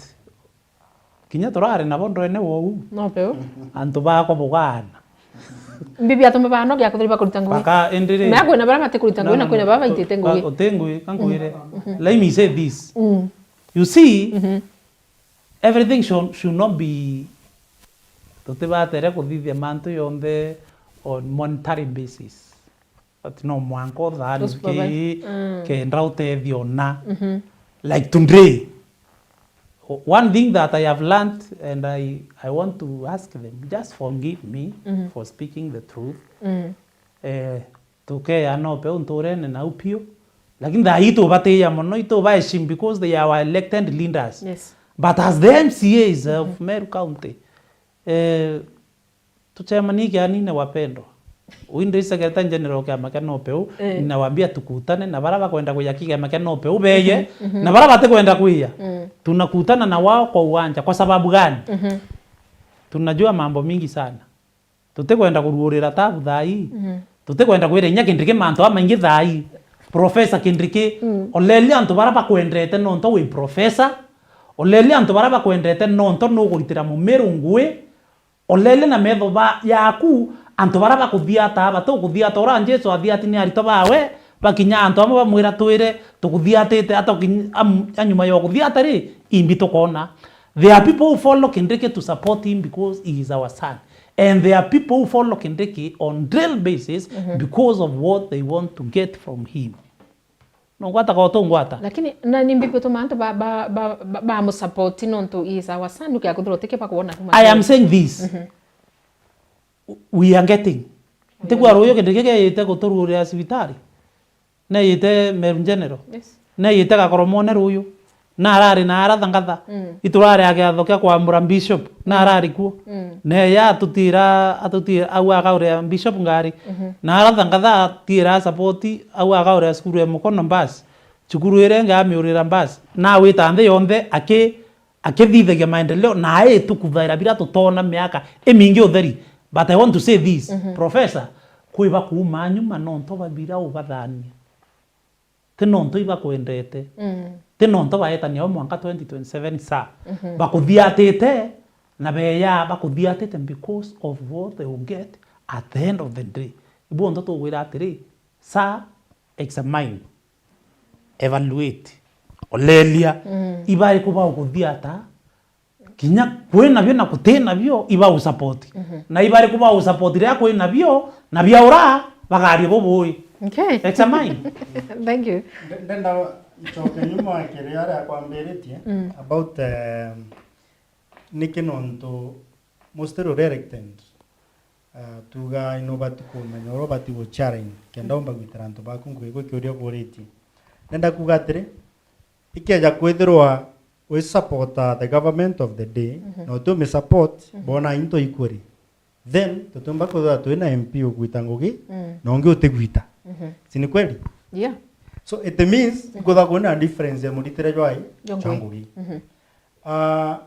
kinya turari nabo ndwene wou. No peu. Antu bakwa bugaana. Mbibi atuma banogia kuthuri bakuruta ngugi. Baka, indi ri, Mea kwina bara matikuruta ngugi na kwina bara baitite ngugi. Uti ngugi, kankwire. Mhm. Let me say this. Mm. You see, Mhm. everything should, should not be, tutibatere kuthithia mantu yonthe on monetary basis. Ati no mwanka uthanuki, Usupervise. Mm. kenda utethio na. Mhm. Like today, o-, one thing that I have learned, and I, I want to ask them, just forgive me Mhm. for speaking the truth. Mm. Eh, tukeya no peu nturene nau piu. Lakini thaa ii tubatiia mono, itubaeshimu because they are our elected leaders. Yes. But as the M C As of Mhm. Meru County, eh, Tucemanie kianine wapendwa. Huyu ndio secretary general wa kiama kia NOPEU, Eh. ninawaambia tukutane na bara bakwenda kuiya kiama kia NOPEU beye, Mhm, mhm. na bara batikwenda kuiya. Mm. Tunakutana na wao kwa uwanja. Kwa sababu gani? Mhm. Tunajua mambo mingi sana. Tutikwenda kuruurira tabu thaa ii. Mhm. Tutikwenda kwira inya Kindiki mantu amaingi thaa ii. Professor Kindiki, Mm. olelia antu bara bakwendete nontu wi professor. Olelia antu bara bakwendete nontu nukuritira Mumiru ngui. Olelia na metho ba, yaku, antu bara bakuthiata, batukuthiata. Ura Jesu athiati ni aritwa bawe, bakinya antu amwe bamwira, "Twire, tukuthiatite, ata ukinya, am-, anyuma ya ukuthiata ri, imbi tukona?" There are people who follow Kindiki to support him because he is our son. And there are people who follow Kindiki on daily basis Mhm. because of what they want to get from him. Nungwata ka utungwata. Lakini, na ni mbibi utuma antu ba, ba, ba, ba, ba mu support nontu he is our son, nukia kuthirwa utike bakwona kuma I am saying this. Mhm. We are getting. Ntigwa ruyu Kindiki keyite gutururira cibitari. Neyite Meru General. Yes. Neyite Gakoromone ruyu. Na arari na ara thangatha. Mm. Iturari a giatho kia kwambura bishop. Na Mm. arari kuo. Mm. Neya atutira, atutira, au akauria bishop ngari. Mhm. Na ara thangatha atira support, au akauria cukuru ya Mukono bus. Cukuru iria ingi amiurira bus. Na awita nthi yonthe aki-, akithithagia maendeleo, na aitukuthaira bira tutona miaka imingi utheri. But I want to say this, Mhm. Professor, kwi bakuuma nyuma nontu babira ubathania. Ti nontu ibakwendete. Mm. Ti nontu baetania o mwanka twenty twenty-seven sa. Mhm. Bakuthiatite, na beya bakuthiatite because of what they will get at the end of the day. Ibu onto tugwira atiri, sa, examine, evaluate, olelia, Mm. ibari kuba ukuthiata, kinya kwi nabio na guti nabio, iba usupport. Mhm. Na ibari kuba usupport riria kwi nabio, na biaura, bagaria bubui. Okay. Examine. Thank you. Nde-, ndenda ncoke nyuma kiri aria akwambiritie Mm. about, um, niki nontu mostly uria elected, uh, tuga ino bati kumenya uria bati guchallenge, kenda umba gwitira antu baku ngugi gwi kiuria ukuritie. Ndenda kuga atiri, ikeja kwithirwa wi supporter the government of the day, Mhm. na uti umi support, Mhm. bona into equally. Then, tutiumba kwithirwa twina M P ugwita ngugi, Mm. na ungi utigwita. Mhm. Si ni kweli? Yeah. So, it means, Mhm. kwithirwa kwina difference ya muritire jwai, Jwa jwa ngugi. ngugi. Mhm. Ah,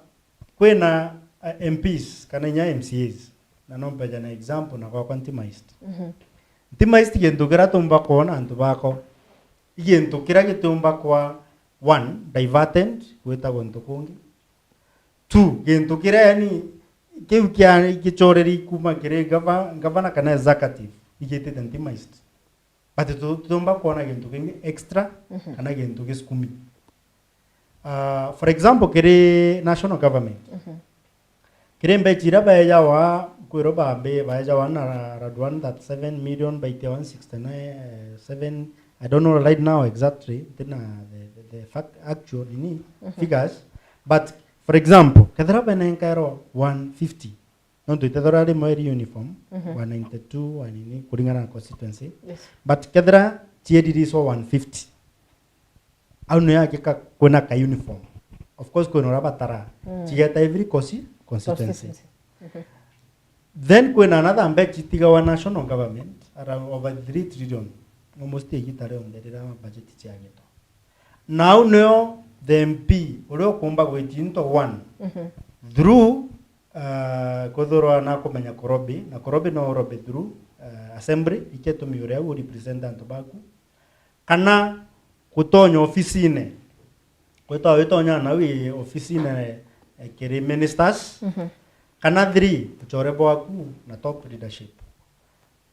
Kwina, eh, M Ps kana inya M C As, na no mpeja na example na gwakwa Ntima East. Mhm. Ntima East gintu kiria tumba kwona antu bako, i gintu kiria gitumba kwa, one, diverted gwita guntu kungi. Two, gintu kiria yani kiu kia gichoreri kuma kiri gava-, gavana kana executive, igitite Ntima East. But tu-, tutumba kwona gintu kingi extra, mhm, kana gintu gisukumi. Ah, for example, kiri national government, mhm, kiri mbechi iria baejawa, kwirwo bambi baejawa na around one thirty-seven million, baitia one sixty-nine, eh, seven, I don't know right now exactly, ntina the, the, the fact, actual nini, mhm, figures, but for example, kethira benenkairwo one fifty, nontu itethirwa rimwe iri uniform, mhm, one ninety-two, one nini, kuringana na constituency. Yes. But kethira cieririswa one fifty, au nio yakika kwina ka uniform. Of course, kwina uria batara. Mm. Cigeta every consi-, constituency. Constituency. Mhm. Then kwina another mbechi itigawa national government, around over three trillion, almost igita rionthe riria budget ciagitwa. Na au nio the M P uria ukumba gwiti into one, mhm, through, uh, kwithirwa nakumenya kurobi, na kurobi no urobi through, uh, assembly, iketumi uria u represent antu baku, kana gutonya ofisine, kwitwa witonya nau i ofisine, eh, kiri ministers, mhm, kana three, uchore bwaku na top leadership.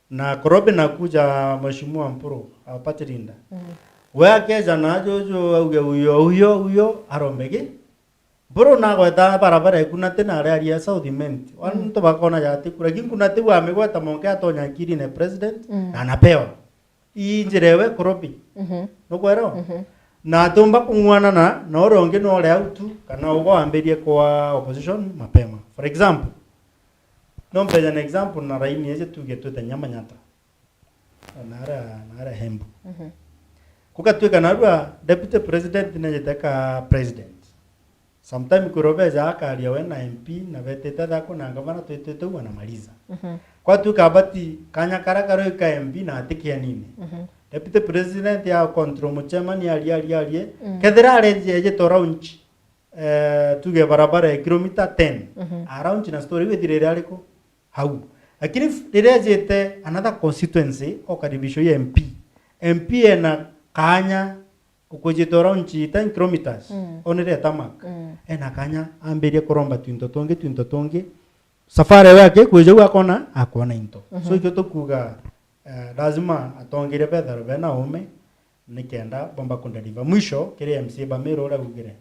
Na kurobi naku ja Mheshimiwa Mpuru, our party leader. Mm. We akeja na juju auge uyo, uyo, uyo, arombe gi? Mpuru nagweta barabara ikunati na aria aria South Imenti. Wana, mm, ntu bakona jati kura. Lakini kunati wa migweta monke atonya akirine president, mm, na anapewa. Ii njira ewe kurobi. Mhm. Nukwero? Mhm. Na atumba kung'wanana na uria ungi no uria au tu, kana ugo wambirie kwa opposition mapema. For example, no mpeja na example na raini eje tuge twite Nyamanyata. Nara, nara Hembu. Mhm. Kugatuika narua deputy president nejete ka president. Sometime kwirwa beja akaria we na M P na betete thako na ngavana twitite u anamaliza. Mhm. Kwatuika abati kanya kara karoi ka M P na atikianine. Mhm. Deputy president ya control muchemani aria, aria, aria. Mm. Kethira areje eje to launch, eh, tuge barabara ya kilomita ten. Mhm. Around na story iu ithirire ariku? Hau. Lakini f-, riria ejite another constituency, okaribishwa i M P. M P ena kanya ukwijite around ten kilometers, mm, onire tarmac. Mm. Ena kanya ambirie kuromba twinto tungi, twinto tungi. Safari we akikwija u akona, akwona into. Mhm. So ikio tukuga, eh, lazima atongeria betharo bena ume, nikenda bomba kudeliver. Mwisho, kiri M C A ba Meru uria ugire.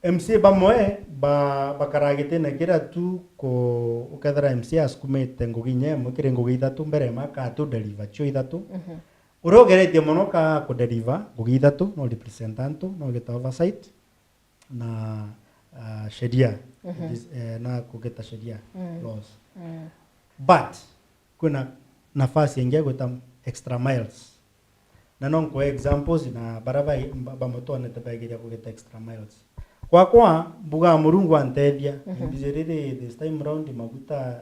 M C A bamwe ba-, bakaraga gitine kiria tu ku-, ukethira M C A asukumite ngugi inya imwe kiri ngugi ithatu mbere ya mwaka atu deliver cio ithatu. Mhm. Uria ugeretie mono ka ku deliver ngugi ithatu, no represent antu, no gita oversight, na, ah, sheria, mhm, dis-, eh, na kugita sheria, mm, laws. Mm. But kwina nafasi ingi ya gwita extra miles. Na no nkwe examples na bara ba-, ba-, bamwe twonete baigeria kugita extra miles. Kwakwa, mbuga Murungu antethia, mhm, mbijiriri this time round maguta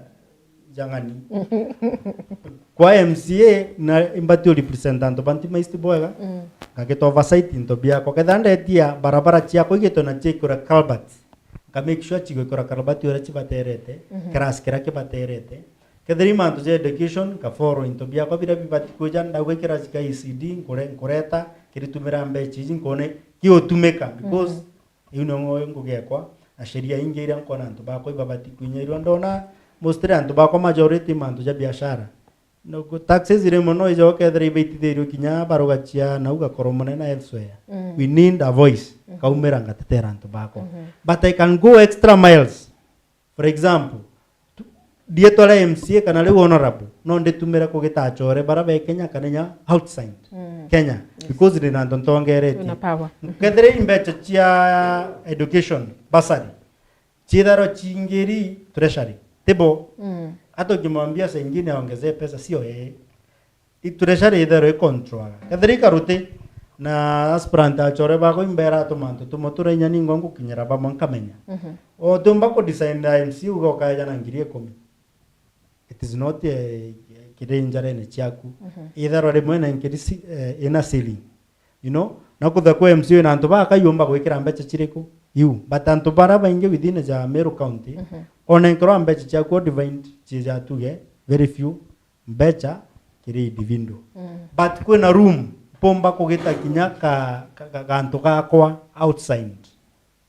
jang'ani. Kwa M C A, na imbati u represent antu ba Ntima East bwega, mm, ngagita oversight into biakwa. Ketha ndetia barabara ciakwa igitwe na ciikura culvert, nka make sure cigwikura culvert uria cibaterete, mhm, class kiria kibaterete. Kethira i mantu ja education, nka follow into biakwa biria bibati kwija, ndauga i class kia E C D, nkure-, nkureta, kiritumira mbecha iji, nkone kiutumika, because, mhm, iu nio ngugi ekwa, na sheria ingi iria nkona antu bakwa ibabati kwinyairua. Ndona mostly antu bakwa majority mantu ja biashara. No, taxes rimwe no ijo kethira ibaitithirio kinya baruga cia nau gakoro munene na elsewhere. Mm. We need a voice. Mhm. Kaumira ngatetera antu bakwa. Mhm. But I can go extra miles. For example, tu-, rietwa ria M C A kana riu honorable, no nditumire kugita achore bara be Kenya kana inya outside, mm, Kenya, yes, because ndina antu ntongeretie. Wina power. Kethira i mbecha cia education, bursary, ciitharwa ciingiri treasury, tibo? Mm. Hata ukimwambia saa ingine aongezee pesa, sio yeye. I treasury itherwe icontrolaga. Kethira ikaruti, na aspirant achore bakwa imbera atuma antu tumwe turainya ningwa ngukinyira bamwe nkamenya. Mhm. Utiumba ku design ya M C A uga ukaeja na ngiri ikumi. It is not, eh, kiri njarene ciaku. Mhm. Itherwa rimwe na ngiri si-, eh, ina ceiling. You know? Na kutha kwa M C A na antu bakayumba gwikira mbecha chiriku? iu. But antu bara baingi within ja Meru County, Mhm. ona nkorwa mbecha ciaku defined cia tuge, very few mbecha kiri individual. Mm. But kwina room, mpumba kugita kinya ka, ka, ka, gantu gakwa outside.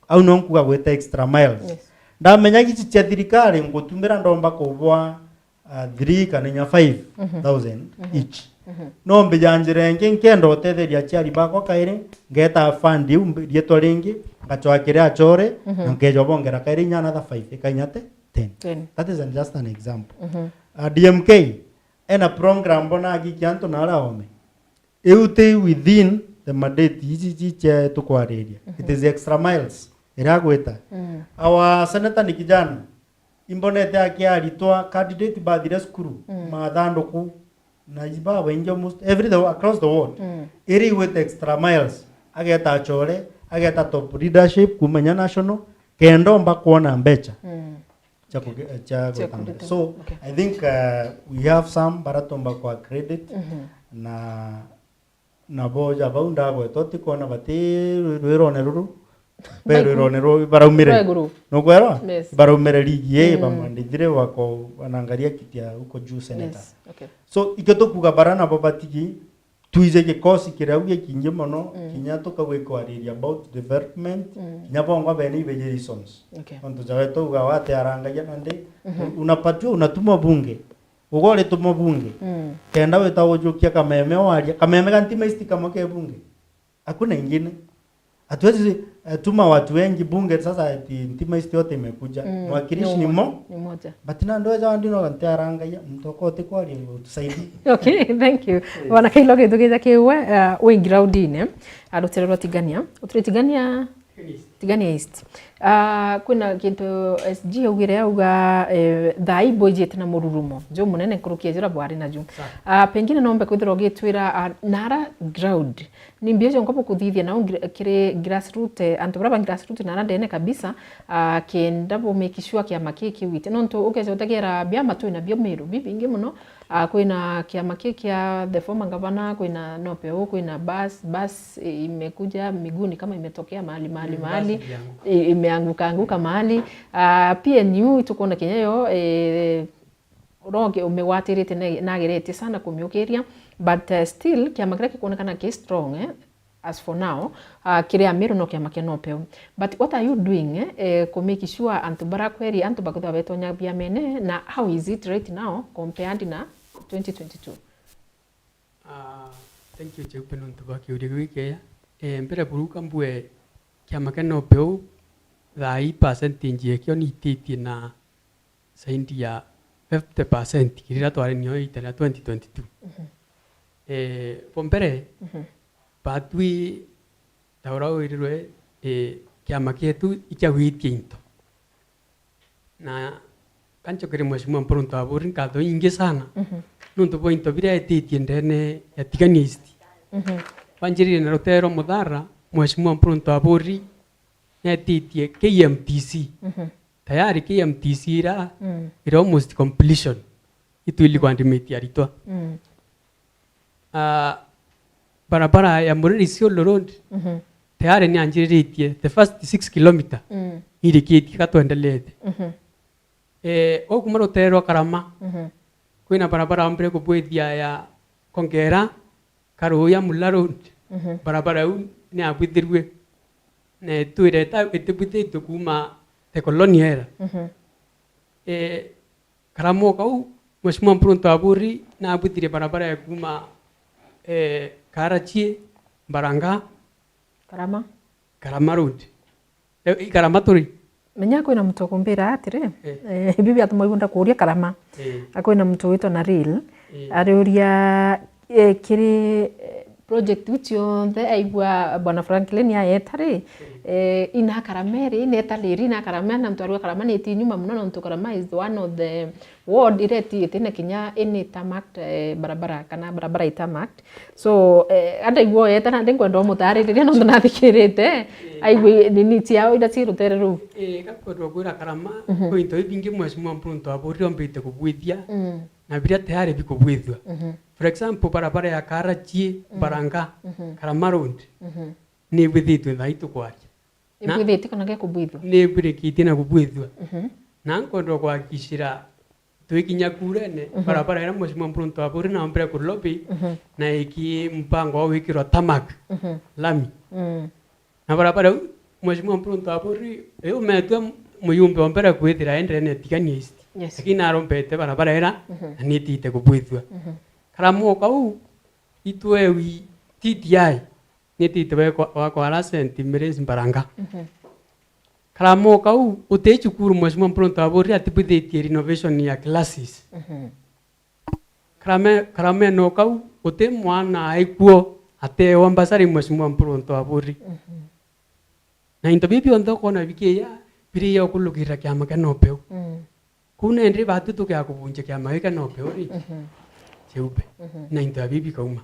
Au no nkuga gwita extra miles. Yes. Ndamenya gici cia thirikari, ngutumira ndomba kubwa, uh, three kana inya five thousand Mhm. each. Mhm. No mbija njira ingi, nkenda utetheria aciari bakwa kairi, ngeta fund iu mbi-, rietwa ringi, ngacwa kiri achore, Mhm. na nkeja bongera kairi inya another five, ikainya te ten. Ten. That is an, just an example. Mhm. Uh, D M K, ena program bona agikia antu na ara ome. Iu ti within the mandate ici, ici cia tukwariria. Mhm. It is extra miles iria agwita. Mm. Our senator ni kijana, imbonete akiaritwa candidate bathire cukuru, Mm. mathanduku, na iba baingi almost every the, across the world. Mm. Iri igwita extra miles, ageta achore, ageta top leadership kumenya national, kenda omba kuona mbecha. Mm. Cia kuge-, cia Cia gwita mbere. Kurita. So, Okay. I think, uh, we have some bara tomba kwa credit, Mhm. na, na bo ja bau ndagwetwa, ti kwona bati rwi-, rwirone ruru, be Baiku. Rwirone ruru baraumire. Rwa iguru. Nukwerwa? Yes. Baraumire ligi ye, Mm. bamwandithire wako wanangaria kitia huko juu senator. Yes. Okay. So, ikio tukuga bara nabo batigi, twije gikosi kiria au gikingi mono, Mm. kinya tukagwikwariria about development, Mm. kinya bongwa bene ibeje reasons. Okay. Ontu jawe twauga wate arangagia nandi, Mhm. unapatiwa, unatumwa bunge. Uga uritumwa bunge. Mm. Kenda wita ujukia kameme waria. Kameme ga Ntima East kamwe ke bunge. Hakuna ingine. Hatuwezi, eh, tuma watu wengi bunge sasa ati Ntima East yote imekuja. Mm, Mwakilishi ni ni mo-, ni moja. But na ndo eja wandi no ntiarangaia, muntu okote kwaria utusaidie. Okay, thank you. Yes. Bwana Kailo, gintu gija kiwe, uh, wi groundine, uh, rutere rwa Tigania. Utire Tigania, Tigania East. Uh, kwina gintu S G augire, auga, eh, thaa ii bwijite na mururumo jumunene nkuruki ya juria bwari naju. Sawa. Uh, pengine nombe kwithirwa ugitwira, uh, nara ground, ni mbia jonka bukuthithia nao gra-, kiri grassroot, eh, antu baria ba grassroot na aria ndene kabisa, ah, kenda bu make sure kiama kii kiwite. Nontu ukeja utegera biama twina bio Meru bibingi mono, ah, kwina kiama kii kia the former governor, kwina Nopeu, kwina bus, bus, eh, imekuja miguuni kama imetokea mahali, mahali, Mm, mahali, bus ilianguka. I-, imeanguka anguka mahali. Ah, P N U itukwona kinya yo, eh, uroge umigwatirite ne-, nageretie sana kumiukiria, but, uh, still, kiama kiria gikwonekana ki strong, eh, as for now, uh, kiri Amiru no kiama kia Nopeu. But what are you doing, eh, eh, ku make sure antu bara kweri antu bakwithirwa betonya biamene, na how is it right now compared na twenty twenty-two? Ah, thank you, Cheupe, nontu bwa kiuria gikea. Eh, mbere buruka mbue kiama kia Nopeu, thaa ii percentage ekio niititie na zaidi ya fifty percent kiri riria twari nio ita ria twenty twenty-two. Mhm. Eh, bo mbere, Mhm. batwi ta uria wirirwe, eh, kiama kietu ikiagwitie into. Na kanchokere Mheshimiwa Mpuru Ntaburi nkatho nyingi sana. Mhm. Nontu bwa into biria etitie ndene ya Tigania East. Mhm. Banjirire na rutere rwa muthara, Mheshimiwa Mpuru Ntaburi netitie K M T C. Mhm. Tayari K M T C ira, Mm. ira almost completion. Itwili kwandimitia aritwa. Mm. Ah, barabara ya Muriri Isiolo Road, Mhm. tayari ni anjiriritie the first six kilometer. Mm. Irikitie, ka twendelete. Mhm. Eh, ukuma rutere rwa Karama, Mhm. kwina barabara ombire kubwithia ya Kongera, Karuya Mula Road. Mhm. Barabara iu ni abwithirue. Na itwire ita-, itibwithitue kuuma the colonial era. Mhm. Eh, Karama o kau, Mheshimiwa Mpuru Ntaburi nabwithirie barabara ya kuuma, eh, Kaarachie, Mbaranga, Karama. Karama Road. Eh, i Karama turi? Menya kwina muntu ukumbira atiri, Eh. eh, bibi atuma ibunda kuuria Karama. Eh. Akwina muntu witwa Naril, Eh. ariuria, eh, kiri, eh, project iu cionthe aigua Bwana Franklin ayeta ri, Mm. eh, ina Karama iri, ina eta riri, ina Karama, na antu arua Karama ni iti nyuma mono, nontu Karama is one of the ward iria iti, itina kinya any tarmacked, eh, barabara, kana barabara i tarmacked. So, eh, andaigua oyeta, nandi nkwenda umutariririe, nontu nathikirite, Mm. aigua nini ciao iria ci rutere ruu. Eh, gakwendwa kwira Karama, Mhm. kwi into ibingi Mheshimiwa Mpuru Ntaburi ombite kubwithia, Mm. na biria tayari bikubwithua. Mhm. For example, barabara ya Kaarachie, Mm. Mbaranga, Mhm. Karama Road, Mhm. ni ibwithitwe thaa ii tukwaria. Na ibwithitie kana gekubwithua? Ni ibwirikitie na kubwithua. Mhm. Na nkwenda kuhakikishira twikinya kurene, mhm, barabara ira Mheshimiwa Mpuru Ntoaburi na ombire ku lobby, mhm, na iki mpango wa gwikirwa tarmac, mhm, lami. Mm. Na barabara iu, Mheshimiwa Mpuru Ntoaburi, iu metwe muyumbe ombere kwithira endere na Tigania East. Yes. Lakini narombete barabara ira, mhm, na nitite kubwithua. Mhm. Karamoka u, itwewi T T I, nitite wekwa, wakwa ara Saint Mary's Mbaranga. Mhm. Karamoka u, uti cukuru Mheshimiwa Mpuru Ntoaburi atibwithitie renovation ya classes. Mhm. Karame-, karameno kau, guti mwana aikuo ateewa mbasari Mheshimiwa Mpuru Ntoaburi. Mhm. Na into bibi bionthe ukoona bikiija, biriija ukulukirira kiama kia nopeu. Mm. Kuu nandi batu tukea kubunja kiama giki kia nopeu ri? Mhm. Kiumbe. Mhm. Na into bibi bikauma.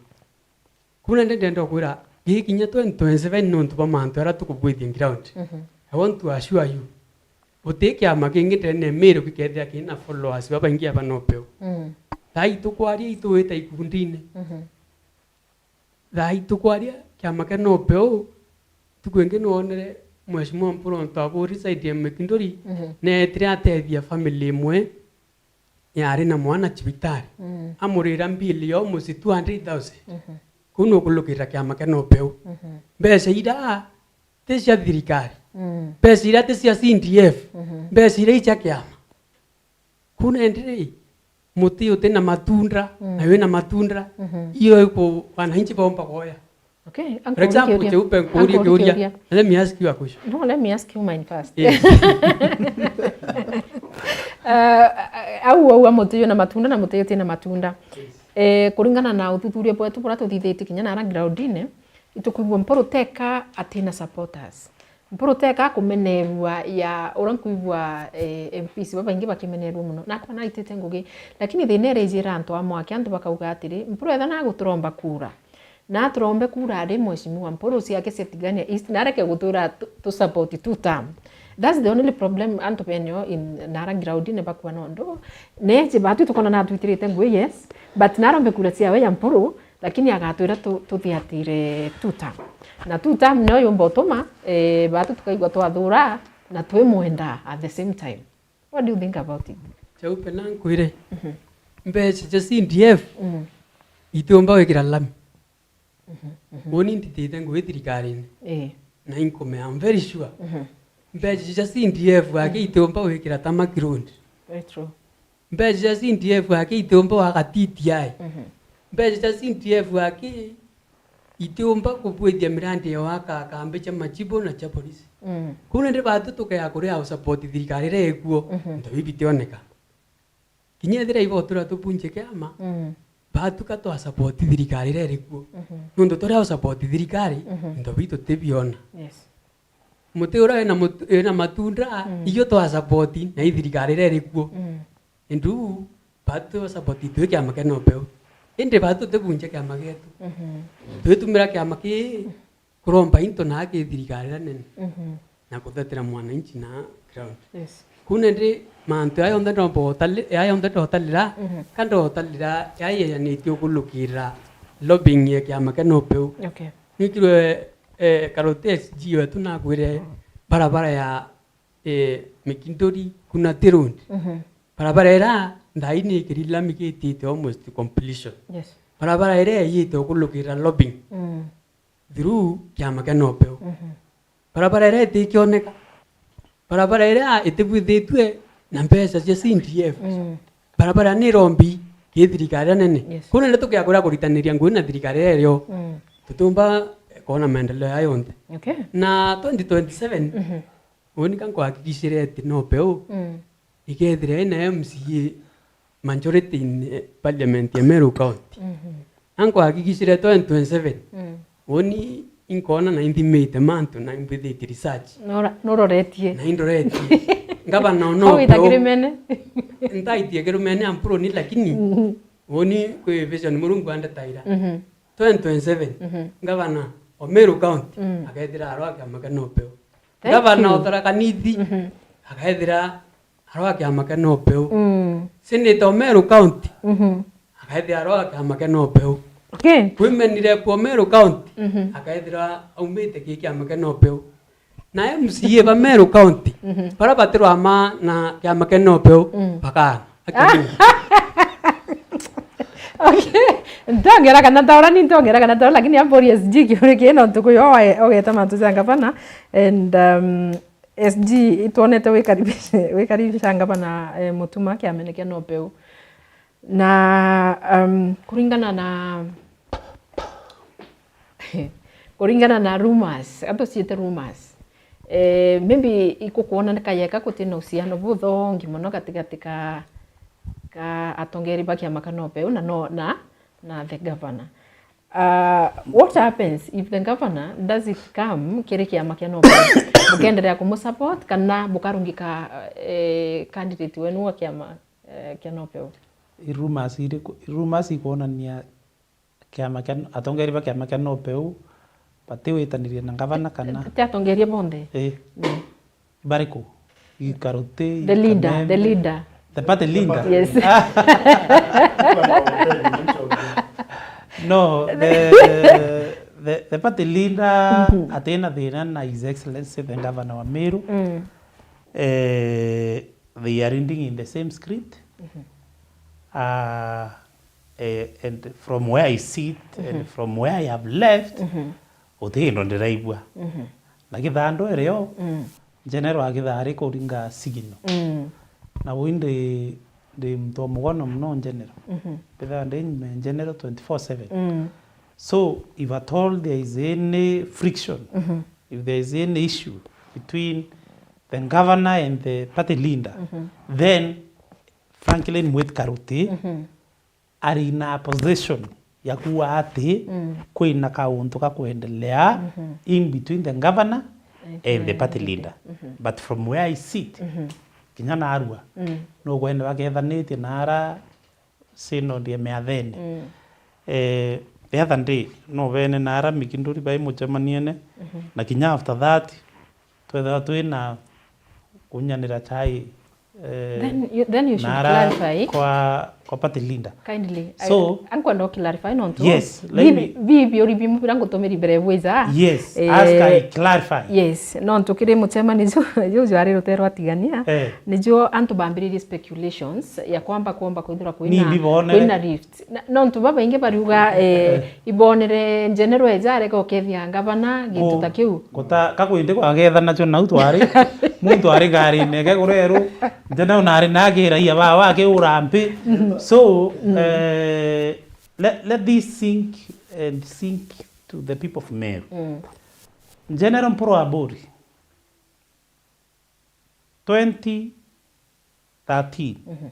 Kuu nandi ndenda ukwira, gikinya twenty twenty-seven nontu bwa mantu aria tukubwithia ground. Mhm. I want to assure you, guti kiama kingi ndene Meru gikethira kina followers babaingi aba nopeu. Mm. Thaa ii tukwaria itwita ikundine. Mhm. Thaa ii tukwaria kiama kia nopeu, ntuku ingi nwonere Mheshimiwa Mpuru Ntoaburi side ya Mikinduri, mhm, neetire atethia family imwe yari na mwana cibitari. Mm. Amurira bill ya almost two hundred thousand. Mhm. Kuu nukulukirira kiama kia nopeu. Mhm. Mbeca ira ti cia thirikari. Mm. Mbeca ira ti cia C D F. Mhm. Mbeca ira i cia kiama. Kuu nandi ri, muti uti na matunda, mm, na wina matunda, mhm, iyo iku wananchi baumba kuoya. Okay, for example, Cheupe, nkuurie kiuria. Let me ask you a question. No, let me ask you mine first. Yes. Uh, au, au, muti uyu na matunda na muti uyu uti na matunda. Yes. Eh, kuringana na uthuthuria bwetu buria tuthithitie kinya nara groundine, itukwigua Mpuru teka atina supporters. Mpuru teka kumenerua ya uria nkwigua, eh, M Ps babaingi bakimenerua muno. Nakwa naitite ngugi, lakini thina iria ijira antu a mwaki, antu bakauga atiri, Mpuru etha naguturomba kura. Na turombe kura ari Mheshimiwa Mpuru ciake cia Tigania East, na areke gutura tu, tu support two term. That's the only problem antu benio in nara ground ni bakua nondu. Neje batu tukona na atwitirite ngui, yes, but narombe kura ciawe ya Mpuru, lakini agatwira tu, tuthiatire two term. Na two term nio yumba utuma, eh, batu tukaigua twathura na twimwenda at the same time. What do you think about it? Cheupe na nkwire, mhm, mbeca cia C D F, mm, itiumba gwikira lami. Mhm, mhm. Uni ntitite ngui thirikarine. Eh. Na inkume, I'm very sure. Mhm. Mbeca cia C D F aki, mhm, itiumba gwikira tarmac road. Very true. Mbeca cia C D F aki itiumba gwaka T T I. Mhm. Mbeca cia C D F aki itiumba kubwithia mirandi ya gwaka kambi cia machibu na cia polisi. Mm. Kuu nandi batu tukea kuria au support thirikari iria ikuo, mhm, into bibi bitioneka. Kinya ethira ibo turia tubunje kiama, mm, batu ka twa support thirikari iria iri kuo. Mhm. Nontu turia au support thirikari, mhm, into bibi tutibiona. Yes. Muti uria wina mut-, wina matunda, mm, iyo twa support na i thirikari iria iri kuo. Mm. Indu batu twa support twi kiama kia nopeu. Indi batu tutibunje kiama gietu. Mhm. Twitumira kiama kii kuromba into na aki thirikari iria nene. Mhm. Na kuthetera mwananchi na ground. Yes. Kuu nandi mantu aya yonthe ndomba utali-, aya yonthe ndotalira, mhm, ka ndotalira aya yeyanitie ukulukira lobbying ya kiama kia nopeu. Okay. Nikirwe, eh, Karoti S G wetu nakwire barabara ya, eh, Mikinduri kuna T Road. Mhm. Barabara ira nthai ni ikiri lami gitite almost completion. Yes. Barabara ira yite ukulukira lobbying. Mm. Through kiama kia nopeu. Mhm. Barabara iria itikioneka. Barabara iria itibwithitue na mbeca cia C D F. Mm. Barabara ni rombi ki thirikari iria nene. Yes. Kuu nandi tukia kuria kuritaniria ngui na thirikari iria irio. Mm. Tutiumba kwona maendeleo ya yonthe. Okay. Na twenty twenty-seven, mhm, uni ka nkuhakikishire ati nopeu, mm, ikethira ina M C A majority in, eh, parliament ya Meru County. Mhm. Na nkuhakikishire twenty twenty-seven, mm, uni inkwona na inthimite mantu na imbwithitie research. Nora-, nuroretie. Na indoretie. Ngavana ono. Kau wita kirumene? Ntaitie kirumene ampuroni, lakini, mhm, uni kwi vision Murungu andetaira. Mhm. Twenty twenty-seven, mhm, ngavana o Meru County, mm, akethira arwa kiama kia nopeu. Thank you. Ngavana o Tharaka Nithi, mhm, akethira arwa kiama kia nopeu. Mm. Senator o Meru County, mhm, akethira arwa kiama kia nopeu. Okay. Women rep o Meru County, mhm, akethira aumite ki kiama kia nopeu. Na M C A ba Meru County, Mhm. bara batirwama na kiama kia NOPEU, Mm. bakana. Akini. Okay. Ntongera kana taura, ni ntongera kana taura, lakini ambori S G kiuri kii nontu kwi o ogeta mantu ja ngavana. And, um, S G itwonete wikaribisha, wikaribisha ngavana, eh, Mutuma kiamene kia NOPEU. Na, um, kuringana na, kuringana na rumors, atuciite rumors, eh, maybe ikukwoneka yeka gutina uciano buthongi mono gatigati ka, ka atongeri ba kiama ka NOPEU na no, na, na the governor. Uh, what happens if the governor doesn't come kiri kiama kia NOPEU? Bukenderea kumusupport kana bukarungika, eh, candidate wenu wa kiama, eh, kia NOPEU? I rumors iriku? I rumors ikwonania kiama kia, atongeri ba kiama kia NOPEU batiwitanirie na ngavana kana? Ti atongeria bonthe. Ii. Mm. Bariku? I Karuti, i The leader, the Kameme? Leader. The party leader? Yes. Ah. No, the, the, the party leader Mhm. atina thina na His Excellency the Governor wa Meru. Mm. Eh, they are reading in the same script. Mhm. Ah, eh, and from where I sit and Mhm. from where I have left, Mhm. guti into ndiraigua. Mhm. Na Githandu iri o, Mm. General akithari kuringa signal. Mm. Na wi ndi, ndi muntu wa mugono mono General. Mhm. Mbithaga ndi nyuma ya General twenty-four seven. Mm. So, if at all there is any friction, Mhm. if there is any issue between the governor and the party leader, Mhm. then Franklin Mwiti Karuti Mhm. ari na position ya kuuga ati Mm. kwina kauntu ga kwendelea Mhm. in between the governor and the party leader. Mhm. But from where I sit, Mhm. kinya narua, Mm. nukwenda bakethanitie na ara synod ya miathene. Mm. Eh, the other day, no bene na ara mikinduri bai mucemaniene, Mhm. na kinya after that, twethagwa twina kunyanira chai, eh, Then you, then you should na ara clarify. Kwa, kwa party leader. Kindly. So, I, ankwenda clarify nontu yes, let bi-, me bi-, biuri bimu bira ngutumiri mbere bwiza. Yes, eh, ask I clarify. Yes, nontu kiri mucemani ju, ju jwari ruterwa atigania. Eh. Nijo antu bambiririe speculations ya kwamba, kwamba kwithirwa kwina, Ni mbibonere. Kwina rift. Na, nontu babaingi bariuga, eh, Eh. ibonere General eja arega ukethia ngavana gintu Ku-, ta kiu. Guta, ka kwindi kwagethana cho nau twari, muntu ari ngarine ege kureru, General nari na akiraia bawe akiura mpi. So, Mm. eh, let, let this sink and sink to the people of Meru. Mm. General Mpuru Aburi, twenty thirteen, Mhm.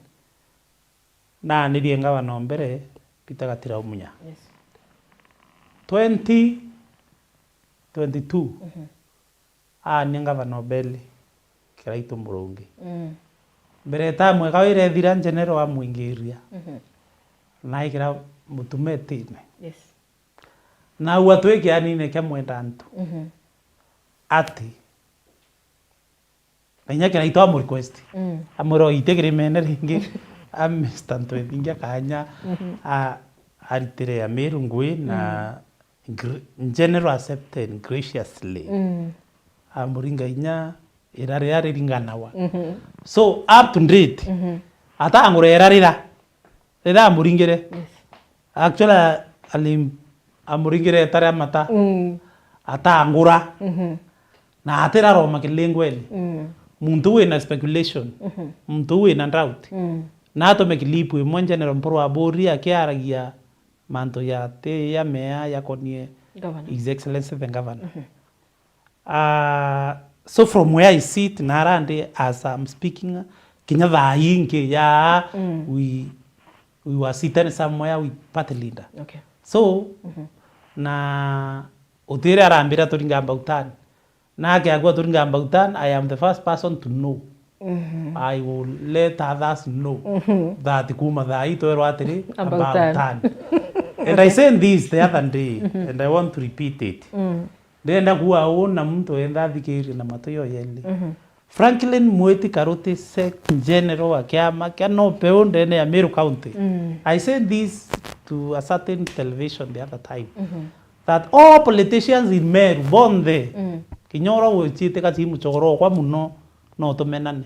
naanirie ngavana o mbere, Peter Gatira Umunya. Yes. Twenty twenty-two, Mhm. aania ngavana o mbere, Kiraitu Murungi. Mm. Mbere ya tamu eka irethira, General amwingiria. Mhm. Na aikira Mutuma itine. Yes. Na ua twi kianine kia mwenda antu. Mhm. Ati, na inya Kiraitu amu request. Mm. Amwira oite kirimene ringi, a Mister Ntwethingia kanya, Mhm. a, aritire Amiru ngui na Mm. gr-, General accepted graciously. Mm. Amuringa inya ira riria riringanawa. Mhm. So, up to date, Mhm. atangura ira rira, rira amuringire. Yes. Actually, alim-, amuringire ita ria mata. Mm. Atangura. Mhm. Na atiraroma kilingweni. Mm. Muntu wina speculation. Mhm. Muntu wina doubt. Mm. Na atume clip imwe General Mpuru Aburi akiaragia mantu ya ti ya mea yakonie Governor. His Excellency the Governor. Mhm. Ah, so from where I sit, nara ndi as I'm speaking, kinya thaa ii nki ya, Mm. we, we were sitting somewhere with party leader. Okay. So, Mhm. na utire arambira turinga mbautani. Nake akua turinga mbautani, I am the first person to know. Mhm. I will let others know Mhm. that kuma thaa ii twerwa atiri, About about time. Time. And I said this the other day, Mhm. and I want to repeat it. Mm. Ndenda kuuga uu na muntu wenda athikirie na matu yo yeli. Mhm. Franklin Mwiti Karuti, Sec General wa kiama kia NOPEU ndene ya Meru County. Mm. I said this to a certain television the other time, Mhm. that all politicians in Meru, bonthe, Mm. Kinya uria wichitika chi muchoro okwa muno, no tumenane,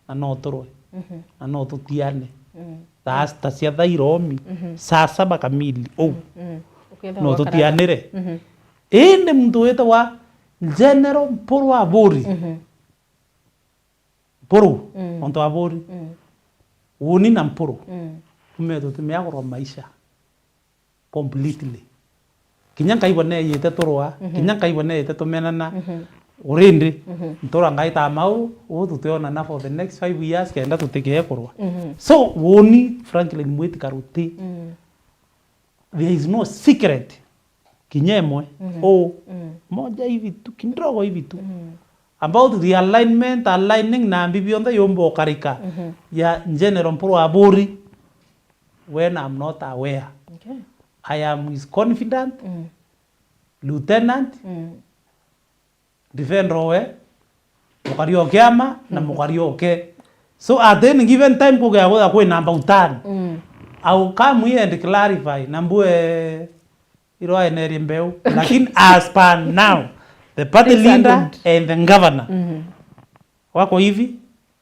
na no turwe, Mhm. na no tutiane. Mm. Thaa sita cia thairomi, Mhm. saa saba kamili, uu. Mm, mm. Ukethirwa No gwakaraga. tutianire. Mhm. Indi muntu witagwa General Mpuru Aburi. Mhm. Mpuru, Mm. ontu Aburi. Mm. Uni na Mpuru. Mm. Tume tutimea kurwa maisha completely. Kinya nkaigua neeyite turwa, Mhm. kinya nkaigua neeyite tumenana, Mhm. urindi, Mhm. ntura ngaita mau, uu tutionana for the next five years, kenda tutikee kurwa. Mhm. So, woni, Franklin Mwiti Karuti, Mm. there is no secret kinya imwe. Mhm. Uu, Mm. moja hivi tu, kidogo hivi tu. Mm. About realignment, aligning na mbi bionthe yumba ukarika Mhm. ya General Mpuru Aburi, when I'm not aware. Okay. I am his confidant, Mm. lieutenant, Mm. defender we, mukari o kiama, na Mm. mukari o ke. So at any given time, kugia gutha kwi number utano. Mm. I will come here and clarify, na mbue irwaenerie mbeu. Lakini as per now, the party Things are leader good. and the governor Mhm. wako hivi,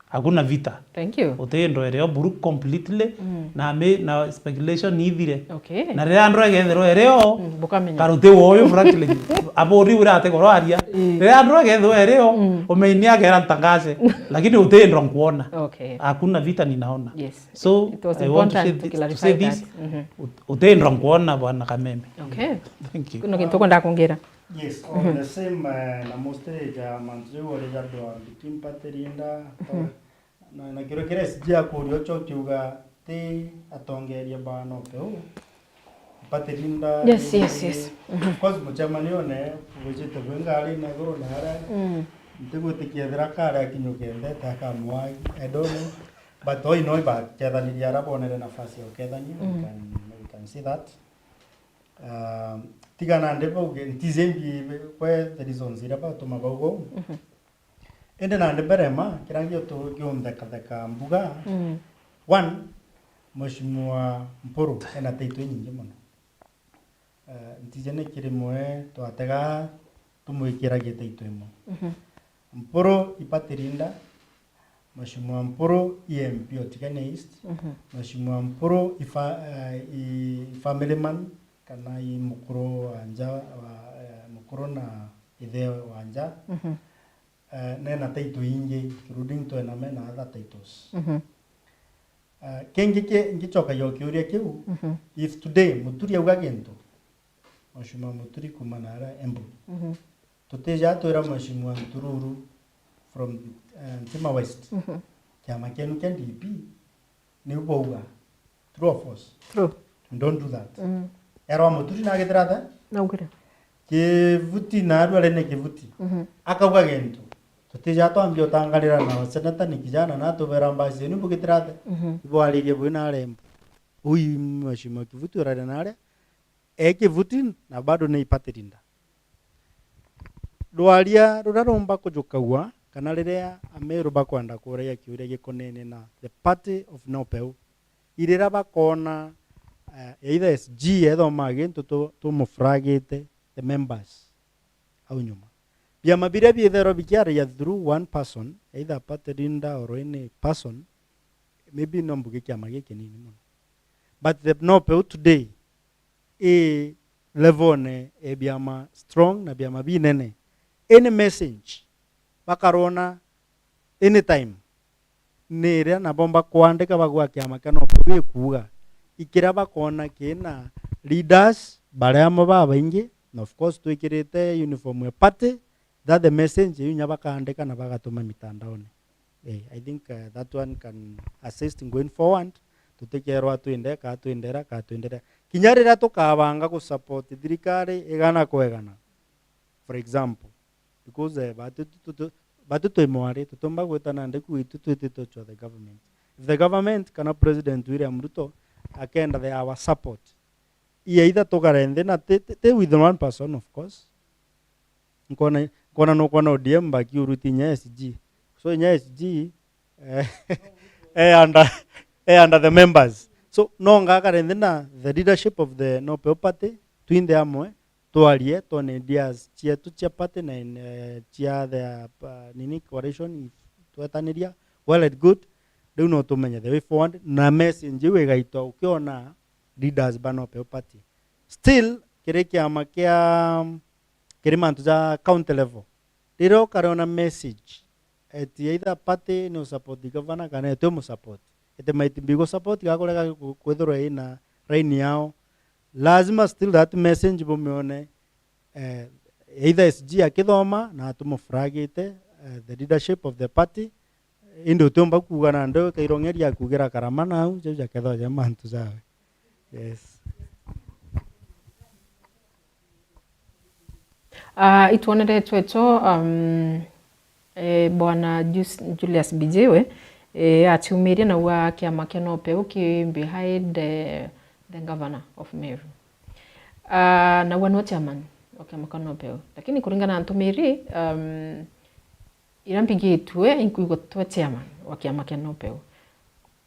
hakuna vita. Thank you. Uti ndwere o buru completely, Mm. na mi-, na speculation ni ithire. Okay. Na riria ndwere gethirwa ere o, Mm, bukamenya. Karuti woyu, Franklin, Aburi uria atigoro aria. Mm. Riria ndwere gethirwa ere o, Mm. umeini agera ntangaze. Lakini uti ndwa nkuona. Okay. Hakuna vita ninaona. Yes. So, It was I want to important say to thi-, to clarify say this, that. Mhm. ut-, uti ndwa nkuona, Bwana Kameme. Okay. Thank you. Kuna kintu ukwenda kungira? Yes, on Mhm. the same, eh, na musteja mantu jau ari jadwa between party leader, Mhm. na, na kiuria kiria S G akuria ucio kiuga ti atongeria ba NOPEU, party leader Yes, ni yes, yes. Mhm. Of course, mucemanio ne wijite bwi ngari na iguru na aria. Mm. Ntigwitikia ethira kari akinyuke nthete akamwai, I don't know. But oi no ibakethaniria ara bonere nafasi ya ukethania, we Mm. can, we can see that. Um, tiga nandi bauge, ntiji mbi kwe the reasons iria batuma bauga uu. Mhm. Indi nandi mbere ma, kiria ngio tu-, kiunthekatheka mbuga. Mm. One, Mheshimiwa Mpuru ena title inyingi mono. Eh, ntiji ni kiri mwe twatega tumwikiragia title imwe. Mhm. Mpuru i party leader, Mheshimiwa Mpuru i M P o Tigania East, Mhm. Mheshimiwa Mpuru i fa-, eh, i family man, kana i mukuru wa nja, wa, eh, mukuru na ithe wa nja. Mhm. Eh, nena title ingi, including twena mena other titles. Mhm. Eh, kingi ki-, ngicokagia o kiuria kiu, Mhm. if today Muturi auga gintu, Mheshimiwa Muturi kuuma na aria Embu, Mhm. tutija twira Mheshimiwa Ntururu from, eh, Ntima West, Mhm. kiama kienu kia D P, niu bauga, true or false? True. We don't do that. Mm. Erwa Muturi na agitira ate? Naugire. Kivuti na arua rene Kivuti. Mhm. Akauga gintu. Tutija twambia utangarira na seneta ni kijana na tubera mbasi yenu bugitira ate? Mhm. Ibwaririe bwi na arembo. Ui Mheshimiwa Kivuti urare na aria. E Kivuti na bado ni party leader. Rwaria ruria rumba kujukagua, kana riria Ameru bakwenda kuria kiuria gikonene na the party of NOPEU, i riria bakona, eh, either S G ethomaa gintu tu-, tumufragite the members au nyuma. Biama biria biithairwa bikiaria through one person, either party leader or any person, maybe no mbuge kiama gikinini mono. But the NOPEU today, i levelne e biama strong na biama binene. Any message bakarona anytime, ni iria nabo mbakwandika bagwa kiama kia NOPEU gikuuga, ikiria bakona kina leaders baria amwe babaingi, na of course twikirite uniform ya party, that the message iu nya bakaandika na bagatuma mitandaone. Eh, I think, uh, that one can assist going forward. Tutikerwa twinde, ka twindera, ka twindera. Kinya riria tukabanga gusupport thirikari igana kwa igana, for example, because, eh, batu tu-, tu-, tu-, batu twi mwari, tutumba gwita nandi ku itu twitite to the government. If the government kana President William Ruto akenda the, our support, i either tugare nthi na ti, ti, ti with one person, of course. Nkona, nkona nukwona O D M bakiuruti inya S G. So inya S G, eh, eh, under, eh, under the members. So no ngakare nthi na the leadership of the NOPEU party, twinthe amwe, twarie, twone ideas cietu cia party na in, eh, cia the, uh, nini, coalition, if twetaniria, well and good. Riu no tumenye the way forward, na message iu igaitwa ukiona leaders ba Nopeu Party. Still, kiri kiama kia, kiri mantu ja county level, riria ukareona message eti either party ni usupport governor kana eti umusupport, eti might be igusupport gakurega ku-, kwithirwa ina raini yao, lazima still that message bumione, eh, either S G akithoma na atumufragite, eh, the leadership of the party, indi utiumba kuuga na ndeu kairong'eria kuugira Karama nau, jau jakethwa ja mantu jawe. Yes. Ah, itwoneretwe to, um, eh, Bwana Jus-, Julius Bijiwe, eh, atiumirie na auga kiama kia Nopeu ki behind, eh, the governor of Meru. Ah, na auga no chairman wa kiama kia Nopeu. Lakini kuringana na ntumiri, um, iria mbigitue, inkwigua twe chairman wa kiama kia Nopeu.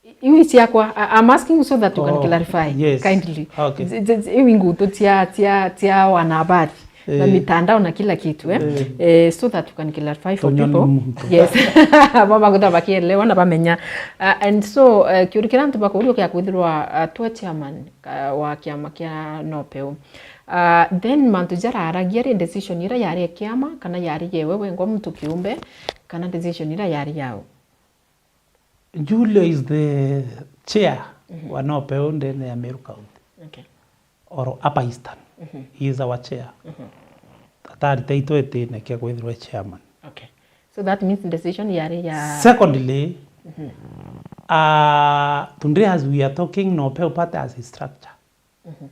I-, iu i ciakwa. I-, I'm asking so that you can Oh, clarify yes. kindly. Okay. Z-, z-, z-, iu i ngutu cia, cia, cia wanahabari na Eh. mitandao na kila kitu, eh? Eh. Eh, so that you can clarify for Tunyoni people. Muntu. Yes. Bo bagutha bakielewa na bamenya. Uh, and so, uh, kiuri kiria antu bakuuria kia kwithirwa, uh, twe chairman, uh, wa kiama kia Nopeu. Uh, then mantu jararagia ri, decision ira yari ya kiama, kana yari yewe wengwa muntu kiumbe, kana decision ira yari yao? Julio is the chair Mhm. wa Nopeu ndene ya Meru County. Okay. Or Upper Eastern. Mhm. He is our chair. Mhm. Atari taitwe itine kia kwithirwa chairman. Okay. So that means decision yari ya Secondly, Mhm. uh, today as we are talking, Nopeu Party as a structure. Mhm.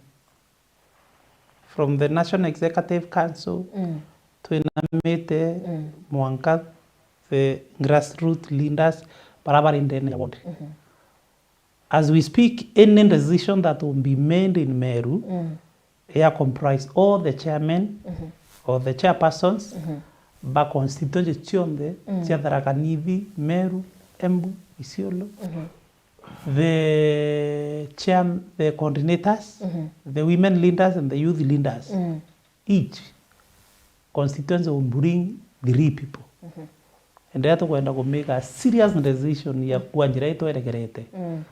From the National Executive Council, Mm. twinamite Mm. mwanka the grassroots leaders bara bari ndene ya ward. Mhm. As we speak, any decision that will be made in Meru, Mm. ya comprise all the chairmen Mhm. or the chairpersons Mhm. ba constituency cionthe Mm. cia Tharaka Nithi, Meru, Embu, Isiolo. Mhm. The chair, the coordinators, Mhm. the women leaders and the youth leaders, Mm. each constituency will bring three people. Mhm. And that tukwenda ku make a serious decision ya kwa njira itwerekerete. Mm.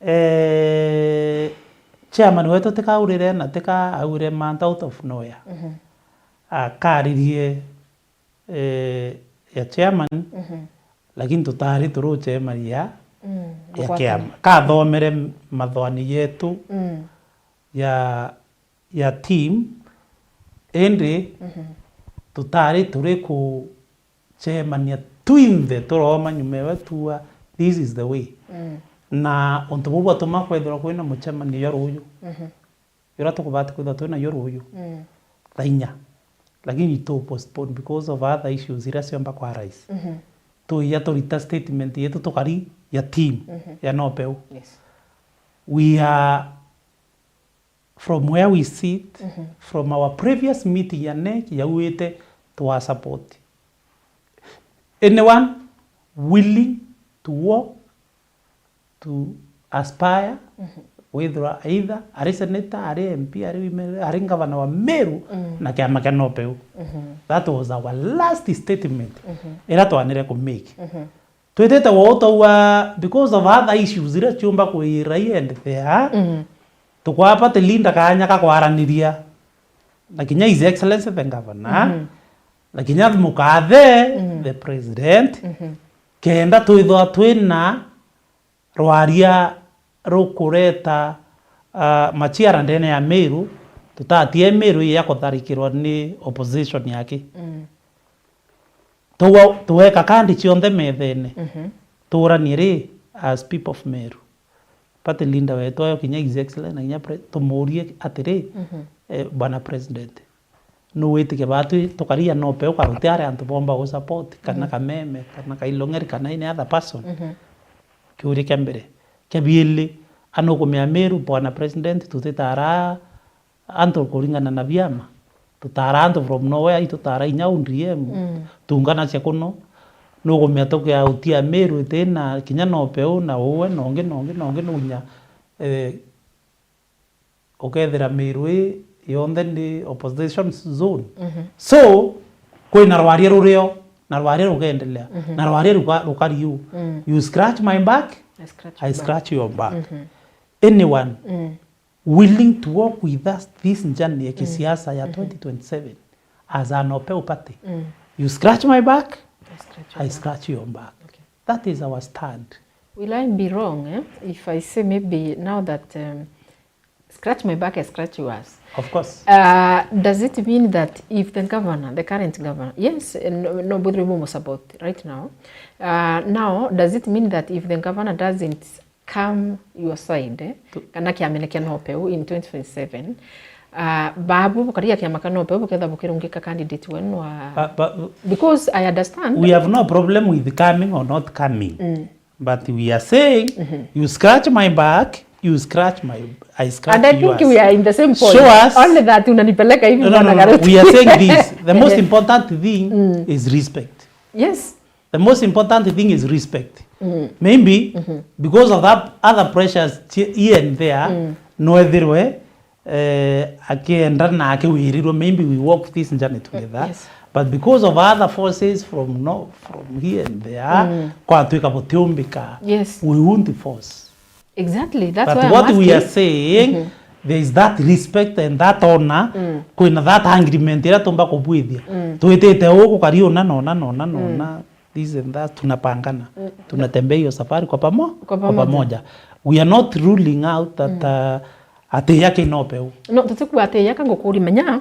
Eh, chairman wetu tika aurire na tika aure man out of nowhere. Mhm. Akaririe eh, ya chairman, Mhm. lakini tutari turuchemania Mm, ya gwathana. kiama. Kathomere mathwani yetu Mm. ya, ya team, indi Mhm. tutari turi kuchemania twinthe turoma nyuma ewe tuwa, this is the way. Mm. Na untu buu bwatuma kwethirwa kwina muchemanio jwa ruuju. Mhm. Juria tukubati kwithirwa twinayo ruuju Mm. thaa inya, lakini tu postpone because of other issues iria ciomba kwa rais. Mhm. Tuija turita statement yetu tukari ya team Mhm. ya Nopeu. Yes. We are, from where we sit, Mhm. from our previous meeting ya NEC yauite twa support anyone willing to work to aspire Mhm. withirwa either ari senator, ari M P, ari women, ari governor wa Meru Mm. na kiama kia Nopeu. Mhm. That was our last statement Mhm. ira twanire ku make. Mhm. Twitite wo twaua because of other issues iria ciumba kwira i and there. Mhm. Tukwaa party leader kanya ka kwaraniria na kinya His Excellency the Governor, Mhm. na kinya mukathe Mhm. the President, Mhm. kenda twithwa twina rwaria rukureta, ah, machiara ndene ya Meru, tutatie Meru ya kutharikirwa ni opposition yake. Mm. Tuwa-, tuweka kandi cionthe methene. Mhm. Tuuranie ri, as people of Meru. Party leader wetu ayo kinya His Excellency na kinya pre-, tumurie atiri, Mhm. eh, Bwana President, nu witikia batwi tukaria Nopeu ukaruti ari antu bomba gu support, kana Mhm. Kameme, kana Kailong'eri, kana any other person? Mhm. Kiuria kia mbere. Kia biiri, a nukumia Meru, Bwana President, tutitara antu kuringana na biama. Tutara antu from nowhere, itutara inya O D M, Mm. tuungana cia kuno. Nukumia tukia utia Meru itina kinya Nopeu na uwe, na ungi, na ungi, na ungi, nunya, eh, ukethira Meru i yonthe ni opposition zone. Mhm. So, kwina rwaria rurio, na rwaria rugendelea, mhm, na rwaria ruka-, rukariu. Mm. You scratch my back, I scratch I your back. Scratch your back. Mhm. Anyone, mm, willing to walk with us this journey ya, mm, kisiasa ya, mhm, twenty twenty-seven as an Opeu party? Mm. You scratch my back, I scratch your I back. Scratch your back. Okay. That is our stand. Will I be wrong, eh, if I say maybe now that, um, scratch my back, I scratch yours? Of course. Uh, does it mean that if the governor, the current governor, yes, eh, no, no, both people must support right now. Uh, now, does it mean that if the governor doesn't come your side, eh, to- kana kiamene kia Nopeu in twenty twenty-seven, uh, babu bukaria kiama kia Nopeu buketha bukirungika candidate wenu wa Ba-, ba-, because I understand. We have no problem with coming or not coming. Mm. But we are saying, mhm, you scratch my back, you scratch my, I scratch yours. And I think we are in the same point. Show us. Only that unanipeleka hivi. No, no, no, no. We are saying this. The most important thing, mm, is respect. Yes. The most important thing is respect. Mm. Maybe, mhm, because of that other pressures chi-, here and there, mm, no ethirwe eh, akienda na akiwirirwe, maybe we walk this journey together. Yes. But because of other forces from no, from here and there, mm, kwatwika butiumbika, yes, we won't force. Exactly, that's why I'm asking. But what we are saying, mhm, there is that respect and that honor, mm, kwina that agreement iria tumba kubwithia. Mm. Twitite uku kari una na una na una na una, mm, this and that, tunapangana. Mm. Tunatembea hiyo safari kwa pamo-, kwa pamoja. Kwa pamoja. We are not ruling out that, mm, uh, ati yake Nopeu. No, tutikuga ati yaka ngukuri menya,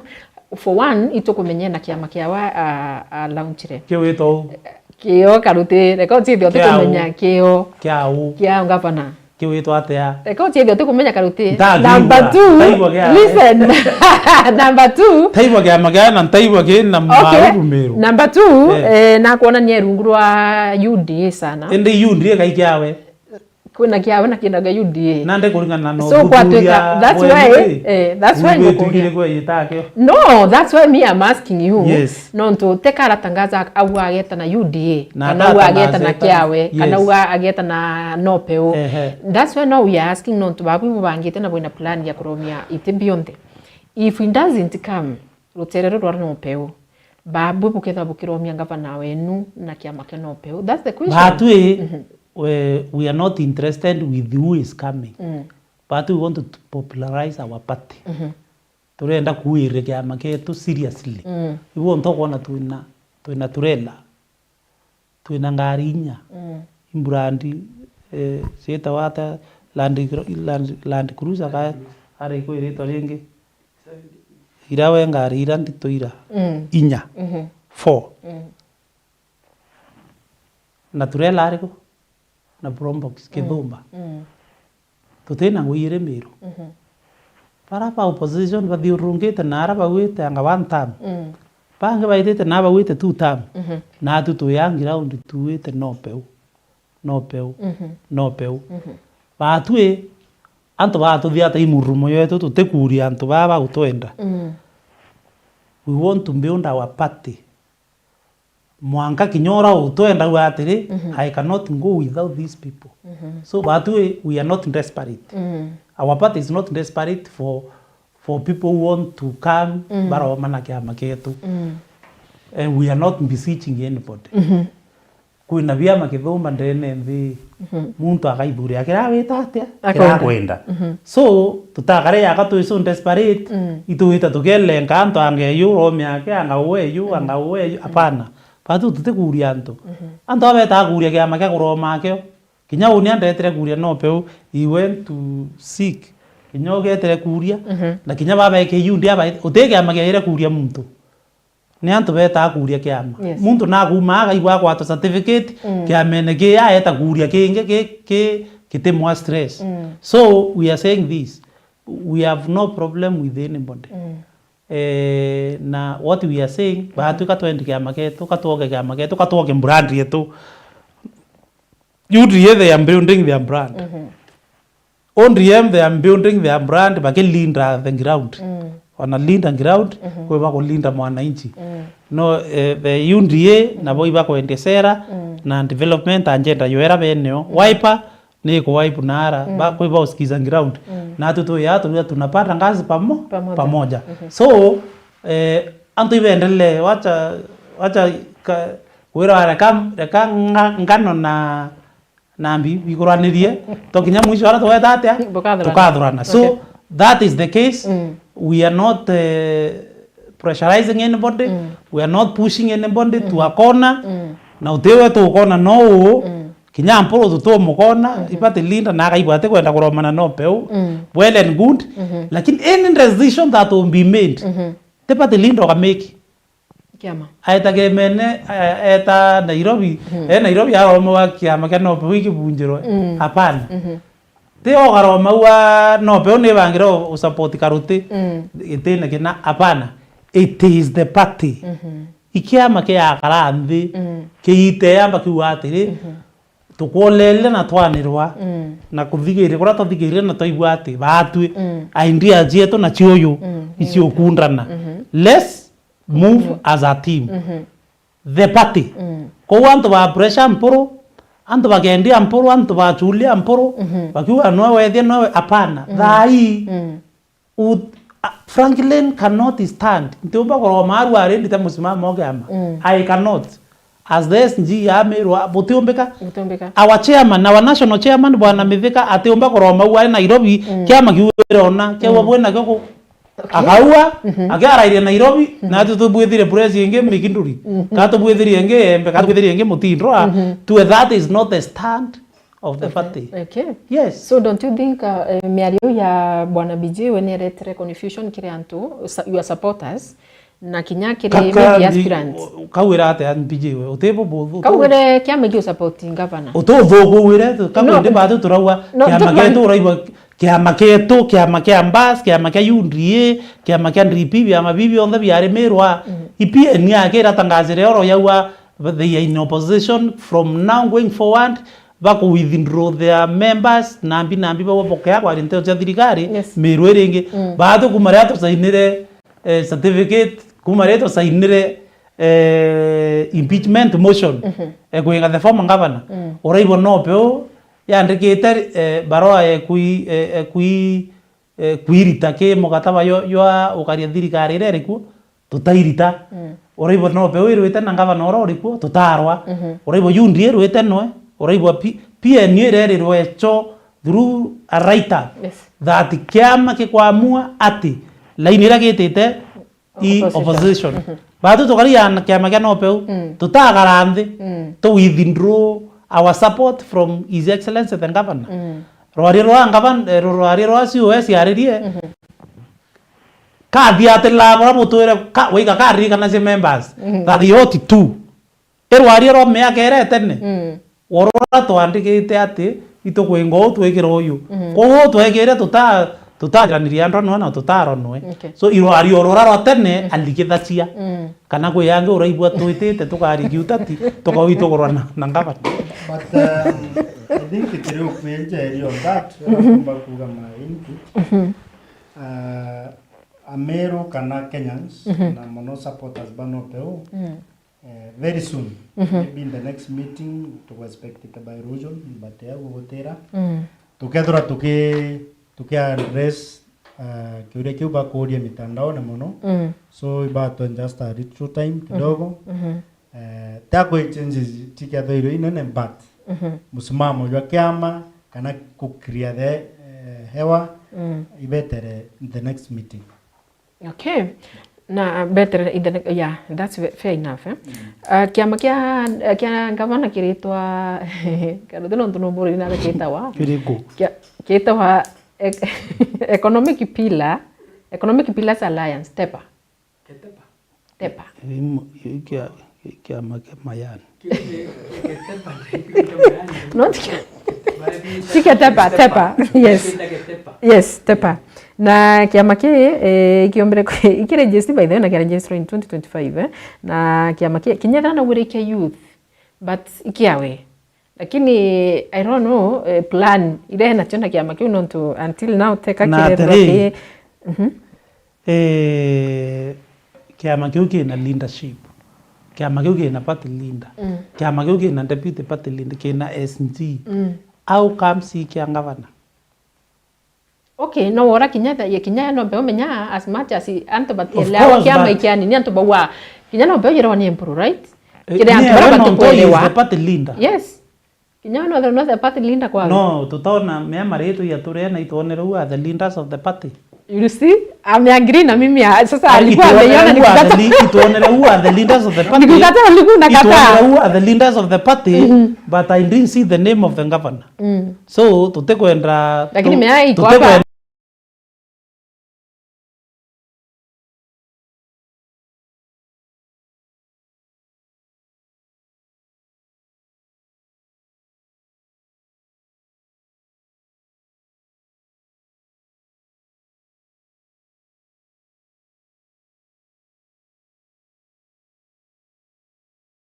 for one, itukumenyena kiama kia wa, a, a, launchire. Kiwitwa u? Kio Karuti, reka uciithio tukumenya kio. Kia u? Kia ngavana. Kiwitwa atia? Reka uciithio tukumenya Karuti. Ndagigua. Number two, ndaigua kia. Listen. Number two. Ndaigua kiama kia na ndaigua ki na, okay, mauru meru. Number two, eh, eh, nakwonania rungu rwa U D A sana. Indi U D A kai kiawe. Kwina kiawe na kina ga U D A. Nande kuringana na so, kwatwika, that's why, eh, that's why ngukuri. No, that's why me I'm asking you. Yes. Nontu te kara tangaza au ageta na U D A, na kana au ageta na kiawe, kana au ageta na Nopeu. Ehe. That's why now we are asking nontu babu ibubangite na bwina plan ya kuromia iti bionthe. If he doesn't come, rutere ruru rwa Nopeu, babu bukethwa bukiromia ngavana wenu na kiama kia Nopeu. That's the question. Batwi, mhm, we, we are not interested with who is coming. Mm. Batwi, we want to popularize our party. Mhm. Turenda kuwiria kiama kietu seriously. Mm. Ibu ntokwona twina, twina turela. Twina ngari inya. Mm. Imburandi, eh, ciitawa ata? Land Cru-, Land, Land Cruiser ka ari kwiritwa ringi? Ira we ngari ira ndito ira. Mm. Inya. Mhm. Four. Mm. Na turela ariku? Na Probox, mm, Kithumba. Mm. Tutina ngui iri Miru. Mhm. Bara ba opposition bathiururungite na ara bauite anga one term. Mm. Bangi baitite na bauite two term. Mhm. Natu twi a ground tuite Nopeu. Nopeu. Mhm. Nopeu. Mhm. Batwi, antu batuthiata i murumo yetu tutikuria antu baa bagutwenda. Mm. We want to build our party. Mwanka kinya ura utwenda uga atiri, mhm, I cannot go without these people. Mhm. So, batwi, we are not desperate. Mm. Our party is not desperate for, for people who want to come, mm, baroma na kiama kietu. Mm. And we are not beseeching anybody. Mhm. Kwina biama Kithumba ndene nthi. Mhm. Muntu akaithuria kiria wita atia, kiria akwenda. Akwenda. Mhm. So, tutakare yaka twi so desperate, mm, itwita tukelenga antu anga eyu, urome ake, anga uwe eyu, mm, anga uwe eyu. Mm. Hapana. Batu tutikuria antu. Mhm. Antu abetaga kuria kiama kia kuroma akio. Kinya uni andetire kuria Nopeu, he went to seek. Kinya ugetire kuria, mhm, na kinya babeke yu ndia bai-, uti kiama kiaire kuria muntu. Ni antu betaa kuria kiama. Yes. Muntu nakuuma agaigua agwatwa certificate, mm, kiamene ki aeta kuria kingi ki, ki, kitimwa stress. Mm. So we are saying this, we have no problem with anybody. Mm. Eh, na what we are saying, mm, batwi ka twendi kiama ketu, ka twoke kiama ketu, ka twoke brand yetu. U D A, they are building their brand. Mhm. O D M, they are building their brand, bakilinda the ground. Mm. Wanalinda ground, mhm, kwi bakulinda mwananchi. Mm. No, eh, the U D A, nabo ibakwendia sera, mm, na development agenda yo era beneo. Mm. Wiper, ni ku wipe naara, mm, ba, kwi ba usikiza ground. Mm. Na atu tu ya tu tunapata ngazi pamo-, pamoja. Pamoja. Mhm. So, eh, antu ibendelee, wacha, wacha ka, kwira reka, reka nga-, ngano na, na mbi, bikuranirie, to kinya mwisho ara tugweta atia? Bukathurana. Tukathurana. So, okay, that is the case. Mm. We are not, eh, pressurizing anybody. Mm. We are not pushing anybody to, mm-hmm, a corner. Mm. Na utiwe tukona no uu, mm, kinya Mpuru tutumukona, mm-hmm, i party leader na akaigua ati kwenda kuromana no peu. Mm. Well and good. Mm-hmm. Lakini any decision that will be made, mm-hmm, ti party leader ukamake. Kiama. Aetage mene, a-, eta Nairobi, mm, e Nairobi aromaua kiama kia no peu ikibunjirwe. Mm. Hapana. Mm-hmm. Ti ogaromau wa no peu ni bangire u-, usupport Karuti. Mm. Gitine kina, hapana. It is the party. Mm-hmm. I kiama kiakara nthi, mm, kiite yamba kiuga atiri, mm-hmm, tukwoleria na twanirwa, mm, na kuthigiria kuria twathigiria na twaigua ati baatwi, mm, idea cietu na ciuyu, mm, iciukundana. Mm-hmm. Let's move, mm-hmm, as a team. Mm-hmm. The party. Mm. Kou antu ba pressure Mpuru, antu bakendia Mpuru, antu bachulia Mpuru, mhm, bakiuga noe wethia noe, hapana. Mm. Thaa ii, mm, ut-, a-, Franklin cannot stand. Ntiumba kuroma aru ari ndite musimamo o kiama. Mm. I cannot. As the S G ya Meru, butiumbika. Butiumbika. Our chairman, our national chairman, Bwana Mithika, atiumba kuroma u ari Nairobi, mm, kiama kiu irona, kiu, mm, bwina kio ku-, okay, akaua, mhm, akiarairia Nairobi, mhm, na ati tubwithire press ingi Mikinduri. Mhm. Kana tubwithirie ingi Embe, kana tubwithirie ingi Mutindwa. Mhm. Tuwe that is not the stand of the, okay, party. Okay. Yes. So don't you think, uh, eh, miario ya Bwana B J we ni eretere confusion kiri antu, sa-, your supporters, na kinya kiri maybe aspirants? Kaka ndi-, kau ira atia B J we? Utibu buthu. Kau ire kiama giu support governor. Ututhukuire, kau no, ndi batu turauga, no, kiama tu-, getu uraigua, kiama getu, kiama kia Mbas, kiama kia U D A, kiama kia D P, biama bibi bionthe biarimirwa. Mm. I P N akira tangazire oro yaua, they are in opposition from now going forward, baku withdraw their members, nambi, nambi, bau bokea kwari nteto cia thirikari, yes, Meru iringi. Mm. Batu kuma riria tusainire, eh, certificate, kuma riria tusainire, eh, impeachment motion, mhm, eh, kwinga the former governor. Mm. Uraigua no peu yandikite, eh, barua ya kui-, eh, eh, kui-, eh, kwirita ki mukataba yo-, jwa ukaria thirikari iria iri kuo, tutairita. Mm. Uraigua no peu irwite na ngavana uria uri kuo, tutarwa. Mhm. Uraigua U D A irwite noe, uraigua P-, P N U irerirwe cho through a write-up, yes, that kiama kikwamua ati line iria gitite i opposition. Opposition. Mhm. Batu tukaria na kiama kia no peu, mm, tutagara nthi, mm, tu withdraw our support from His Excellency the Governor. Mm. Rwaria rwa ngavan-, eh, rwaria rwa C O S yaririe, mhm, kathiatira bura butwire ka-, waiga karirikanacia members, mhm, that they ought to. I rwaria rwa miaka iria itene, mm, urura twandikite ati itukwinga uu twikira uyu. Mhm. Kwou uu twekire tuta-, tutajaniria andra nwe na tutaronwe. Okay. So, i rwaria urura rwa tene, mm, alikithacia. Mm. Kana kwi angi uraigua twitite tukarikia utati, tukaitugurwa na, na ngavana. But, um, I think kiri ukwenja area on that, kumba kuga my input. Mhm. Uh, Ameru kana Kenyans, mhm, na mono supporters ba no peu, mm, eh, very soon, mhm, maybe in the next meeting, tugu expect it by region, but ya gugutira. Mm. Tukethira tuki-, tuki address, uh, kiuria kiu bakuria mitandaone mono. Mm. So, ibatwe just a little time kidogo. Mhm. Mhm. Eh, takwe changes tikethirwe inene, but, mhm, musimamo jwa kiama kana ku clear the, eh, hewa, mm, ibetere in the next meeting. Okay. Na, uh, better in the ne-, yeah, that's ve-, fair enough, eh? Mm. Uh, kiama kia, uh, kia ngavana kiritwa, kana nontu no mburi na kitawa. Kiriku? Kia, kitawa ec-, economic pillar, Economic Pillars Alliance, TEPA. Ketepa. TEPA. Imo, i kia, i kiama kia Mayani. Not kia, si kia TEPA, TEPA. Yes. Yes, TEPA. Na kiama ki, eh, ikiombere ku-, ikiregister by the way, na kiaregister in twenty twenty-five, eh. Na kiama ki, kinya thana wire kia youth, but ikiawe. Lakini, I don't know, eh, plan iria nacio na kiama kiu nontu until now teka na kirethirwa atiri, ki-, mhm. Eh, kiama kiu kina leadership. Kiama kiu kina party leader. Mm. Kiama kiu kina deputy party leader, kina S G. Mm. How comes i kia ngavana? Okay, no wora kinya tha-, ye kinya no mbe umenya as much as antu Of batielewa course, kiama but- ikiani ni antu baua kinya no mbe ujirwa ni empuru, right? Eh, Kiri antu nie, bara we no ntoi is batikuelewa. The party leader. Yes. Kinya no no the party leader kwa. No, tutona mea maritwa ya turia na itwonere u are the leaders of the party. You see? Ame agree na mimi ah, sasa Ah, alikuwa itwonere ameiona u are the nikikata. le-, itwonere u are the leaders of the party. Nikikata ulikuwa unakataa. Itwonere u are the leaders of the party, but I didn't see the name of the governor. Mm. So tutikwenda Lakini tu- mea iko tutikwenda hapa.